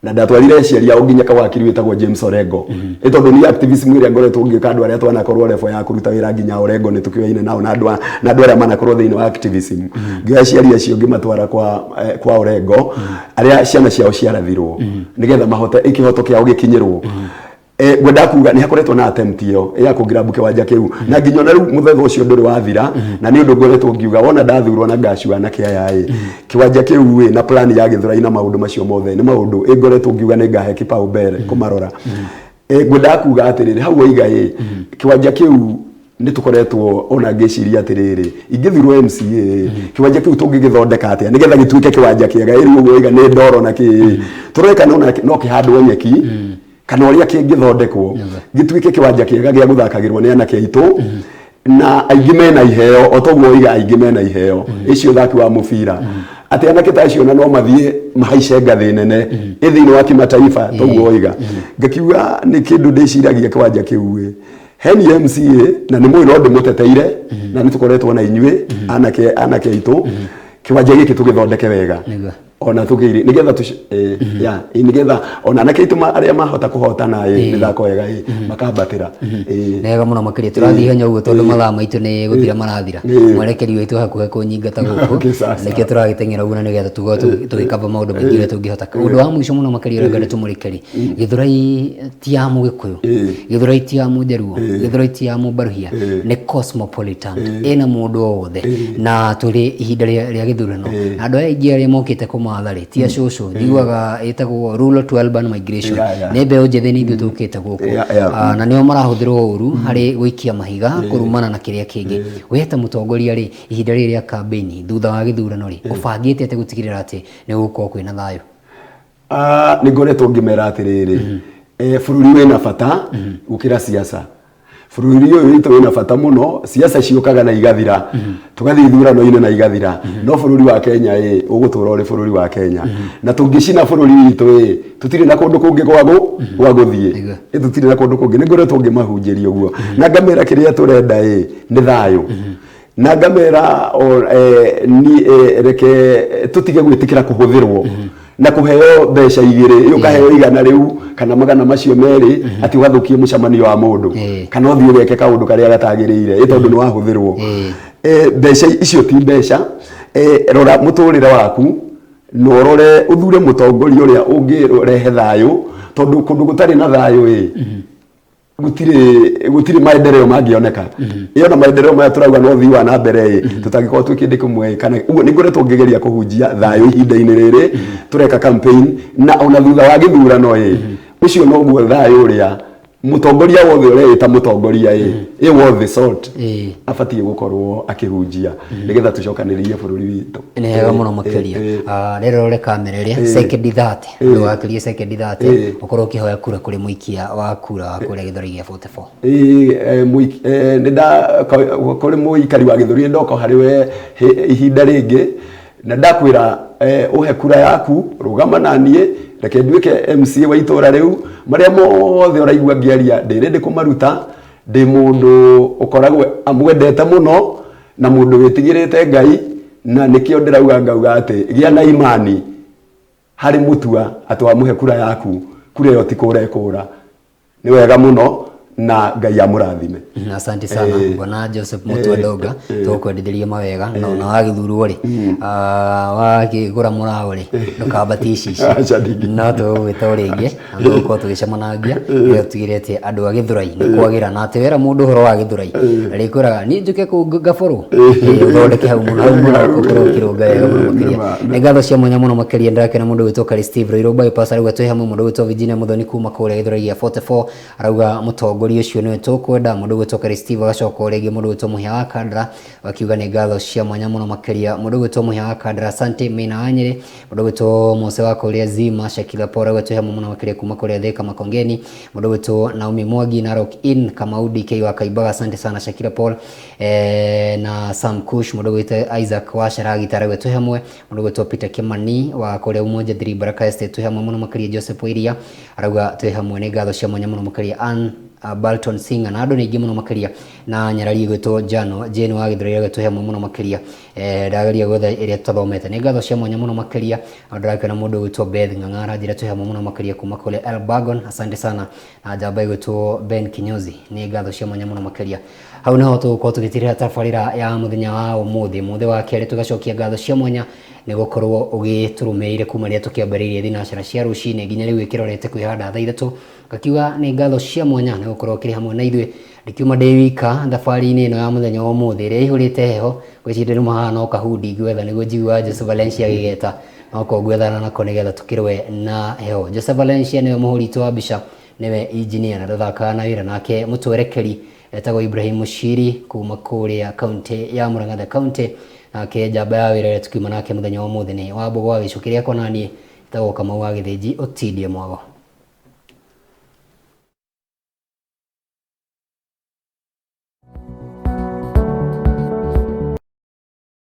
na ndatwarire aciari ao nginya kawakiri wĩtagwo James Orengo. Ĩ tondũ niĩ activism ĩrĩa ngoretwo ngĩka, andũ arĩa twanakorwo level ya kũruta wĩra nginya Orengo nĩ tũkĩoyaine nao, na andũ na andũ arĩa manakorwo thĩinĩ wa activism, ngĩoya aciari acio ngĩmatwara kwa Orengo, arĩa ciana ciao ciarathirwo, nĩgetha mahote kĩhoto kĩao gĩkinyĩrwo. Ngwenda kuga nĩ hakoretwo na attempt ĩyo ya kũgrab kĩwanja kĩu, na nginya ona rĩu mũthetho ũcio ndũrĩ wathira. Na nĩ ũndũ ngoretwo ngiuga wona ndathurwo na ngacua anake aya ĩ kĩwanja kĩu ĩ na plan ya Gĩthũrai na maũndũ macio mothe nĩ maũndũ ĩ ngoretwo ngiuga nĩ ngahe kipaumbele kũmarora. Ngwendaga kuga atĩrĩrĩ, hau waiga ĩ kĩwanja kĩu nĩ tũkoretwo ona ngĩciria atĩrĩrĩ, ingĩthurwo MCA, kĩwanja kĩu tũngĩgĩthondeka atĩa nĩgetha gĩtuĩke kĩwanja kĩega? Ĩrĩ ũguo waiga nĩ ndoro na kĩ tũrore kana ona no kĩhandwo nyeki kana ũrĩa kĩngĩthondekwo gĩtuĩke kĩwanja kĩega gĩa gũthakagĩrwo nĩ anake aitũ, na aingĩ mena iheo o toguo oiga, aingĩ mena iheo icio ũthaki wa mũbira, atĩ anake ta acio na no mathiĩ mahaice ngathĩ nene ĩ thĩinĩ wa kimataifa, toguo oiga. Ngakiuga nĩ kĩndũ ndĩciragia kĩwanja kĩu ĩ heni MCA, na nĩ mũĩ no ndĩmũteteire, na nĩ tũkoretwo na inyuĩ anake aitũ, kĩwanja gĩkĩ tũgĩthondeke wega. Ona tũgĩire nĩgetha ya nĩgetha ona anake aitũ arĩa mahota kũhotana mĩthako wega makambatĩra. Nĩ wega mũno makĩria. Tũrathiĩ ihenya ũguo tondũ mathaa maitũ nĩ gũthira marathira. Mwerekeri witũ hakuhĩ kũnyingata gũkũ. Okay, sawa, sawa. Nĩkĩo tũragĩteng'era ũguo, na nĩgetha tũkorwo tũgĩkaba maũndũ maingĩ ũrĩa tũngĩhota. Ũndũ wa mũico mũno makĩria ũrĩa ngwenda tũmũrĩkĩri, Gĩthũrai ti ya Mũgĩkũyũ, Gĩthũrai ti ya Mũjaruo, Gĩthũrai ti ya Mũbaruhia, nĩ cosmopolitan, ĩna mũndũ o wothe. Na tũrĩ ihinda rĩa gĩthurano, na andũ aya aingĩ arĩa mokĩte kũmatha rĩ ti acũcũ, njiguaga ĩtagwo rural to urban migration. Nĩ mbeũ njĩthĩ, nĩ ithuĩ tũkĩte gũkũ. Ah, na nĩo marahũthĩrwo ũru harĩ gũikia mahiga, kũrumana na kĩrĩa kĩngĩ. We ta mũtongoria rĩ, ihinda rĩrĩ rĩa campaign thutha wa gĩthurano rĩ, ũbangĩte atĩa gũtigĩrĩra atĩ nĩ gũgũkorwo kwĩna thayũ? Ah, nĩ ngoretwo ngĩmera atĩrĩrĩ, bũrũri wĩna bata gũkĩra siasa. Bũrũri ũyũ witũ wĩna bata mũno. Siasa ciũkaga na igathira, tũgathiĩ ithurano-inĩ na igathira, no bũrũri wa Kenya ũgũtũra ũrĩ bũrũri wa Kenya. Na tũngĩcina bũrũri witũ tũtirĩ na kũndũ kũngĩ gwa gũthiĩ. Tũtirĩ na kũndũ kũngĩ. Nĩ ngoretwo ngĩmahunjĩria ũguo na ngamera kĩrĩa tũrenda nĩ thayũ, na ngamera ni reke tũtige gwĩtĩkĩra kũhũthĩrwo na kũheo mbeca igĩrĩ, ũkaheo 100 rĩu kana magana macio merĩ atĩ ũgathũkie mũcemanio wa mũndũ kana ũthiĩ ũgeke kaũndũ karĩa gatagĩrĩire tondũ nĩ wahũthĩrwo. Mbeca icio ti mbeca. Rora mũtũrĩre waku na ũrore ũthure mũtongoria ũrĩa ũngĩrehe thayũ, tondũ kũndũ gũtarĩ na thayũ gũtirĩ maendeleo mangĩoneka. Ĩyo na maendeleo maya tũrauga no ũthii wa na mbere tũtangĩkorwo twĩ kĩndũ kĩmwe kana ũguo. Nĩ ngoretwo ngĩgeria kũhunjia thayũ ihinda-inĩ rĩrĩ tũreka campaign, na ona thutha wa gĩthurano ũcio noguo thayũ ũrĩa mũtongoria wothe ũreĩta mũtongoria ĩ wothe sort abatiĩ gũkorwo akĩhunjia nĩgetha tũcokanĩrĩrie bũrũri witũ. Nĩ hega mũno makĩria. Ah, rĩrĩ rore kamera ĩrĩa sekendi 30, ndũgakĩrie sekendi 30, ũkorwo ũkĩhoya kura kũrĩ mũikia wa kura wa kũrĩa Gĩthũrai gĩa 44. Ĩĩ, nĩ nda kũrĩ mũikari wa Gĩthũri, ndoka harĩ we ihinda rĩngĩ na ndakwĩra ũhe kura yaku, rũgama na niĩ, reke nduĩke MCA wa itũra rĩu. Marĩa mothe ũraigua ngĩaria ndĩ ready kũmaruta. Ndĩ mũndũ ũkoragwo amwendete mũno na mũndũ wĩtigĩrĩte Ngai, na nĩkĩo ndĩrauga ngauga atĩ gĩa na imani harĩ Mũtua atĩ wamũhe kura yaku, kura ĩyo ti kũra ĩkũra. Nĩ wega mũno na Ngai amũrathime. Asante sana Bwana Joseph Mutua Ndonga, tũgũkwendithĩria mawega na ona wagĩthurwo rĩ, wakĩgũra mũraũ rĩ, ndũkambatie icicio. Aca, ndingĩ. No tũgũgwĩta o rĩngĩ na tũgũkorwo tũgĩcemanangia nĩgetha tũtigĩrĩre atĩ andũ a Gĩthũrai nĩ kwagĩra, na atĩ wera mũndũ ũhoro wa Gĩthũrai arĩkwĩraga niĩ njũke kũu ngaborwo. Ũthondeke hau mũno, hau mũno ũkorwo ũkĩrũnga wega mũno makĩria. Nĩ ngatho cia mwanya mũno makĩria ndĩrakena mũndũ ũgwĩtwo Kari Steve Ruiru bypass arauga twĩ hamwe, mũndũ ũgwĩtwo Virginia Muthoni kuma kũrĩa Gĩthũrai gĩa 44 arauga mũtongoria ũcio nĩwe tũkwenda, mũndũ ũgwĩtwo Kari Steve agacoka o rĩngĩ, mũndũ ũgwĩtwo Mũhĩa wa Kandara akiuga nĩ ngatho cia mwanya mũno makĩria, mũndũ ũgwĩtwo Mũhĩa wa Kandara, asante Maina wa Nyĩrĩ, mũndũ ũgwĩtwo Mose wa kũrĩa Zima, Shakila Paul arauga twĩ hamwe mũno makĩria kuma kũrĩa Thika Makongeni, mũndũ ũgwĩtwo Naomi Mwangi Narok Inn, Kamau DK wa Kaimbaga, asante sana Shakila Paul na Sam Kush, mũndũ ũgwĩtwo Isaac wa Sharagita arauga twĩ hamwe, mũndũ ũgwĩtwo Peter Kimani wa kũrĩa Umoja 3 Baraka Estate twĩ hamwe mũno makĩria, Joseph Wairia arauga twĩ hamwe, nĩ ngatho cia mwanya mũno makĩria, Ann Balton Singer na andũ nĩ aingĩ mũno makĩria, na nyarari ĩgwĩtwo Jano Jane wa Gĩthũrai arauga twĩ hamwe mũno makĩria. Ndageria gwetha ĩrĩa tũtathomete, nĩ ngatho cia mwanya mũno makĩria. Na ndĩrakĩona mũndũ ũgwĩtwo Beth Ng'ang'a aranjĩra twĩ hamwe mũno makĩria kuma kũrĩa Elbagon, asante sana. Na njamba ĩgwĩtwo Ben Kinyozi, nĩ ngatho cia mwanya mũno makĩria. Hau niho tũgũkorwo tũgĩtirĩra tabarĩra ya mũthenya wa ũmũthĩ, mũthĩ wa kerĩ, tũgacokia ngatho cia mwanya nĩ gũkorwo ũgĩtũrũmĩrĩire kuma rĩrĩa tũkĩambĩrĩirie thinacara cia rũcinĩ nginya rĩu ĩkĩrorete kwĩhanda thaa 3. Ngakiuga nĩ ngatho cia mwanya nĩ gũkorwo ũkĩrĩ hamwe na ithuĩ. Ndikiuma ndĩ wika thabarĩ-inĩ ĩno ya mũthenya wa ũmũthĩ ĩrĩa ĩihũrĩte heho, ngwĩciria ndĩruma haha no kahundi ngwetha nĩguo njiguaga Jose Valencia agĩgeta, no ko ngwethana nako nĩgetha tũkĩrũe na heho. Jose Valencia nĩwe mũhũri witũ wa mbica, nĩwe engineer na ndathakaga na wĩra nake mũtwerekeri etagwo Ibrahim Mushiri kuma kũrĩa kaunti ya Murang'a the county, nake njamba ya wĩra ĩrĩa tũkiuma nake mũthenya wa ũmũthĩ nĩ Wambũgũ wa Gĩcukĩ rĩakwa, naniĩ etagwo Kamau wa Gĩthĩnji ũtindie mwago.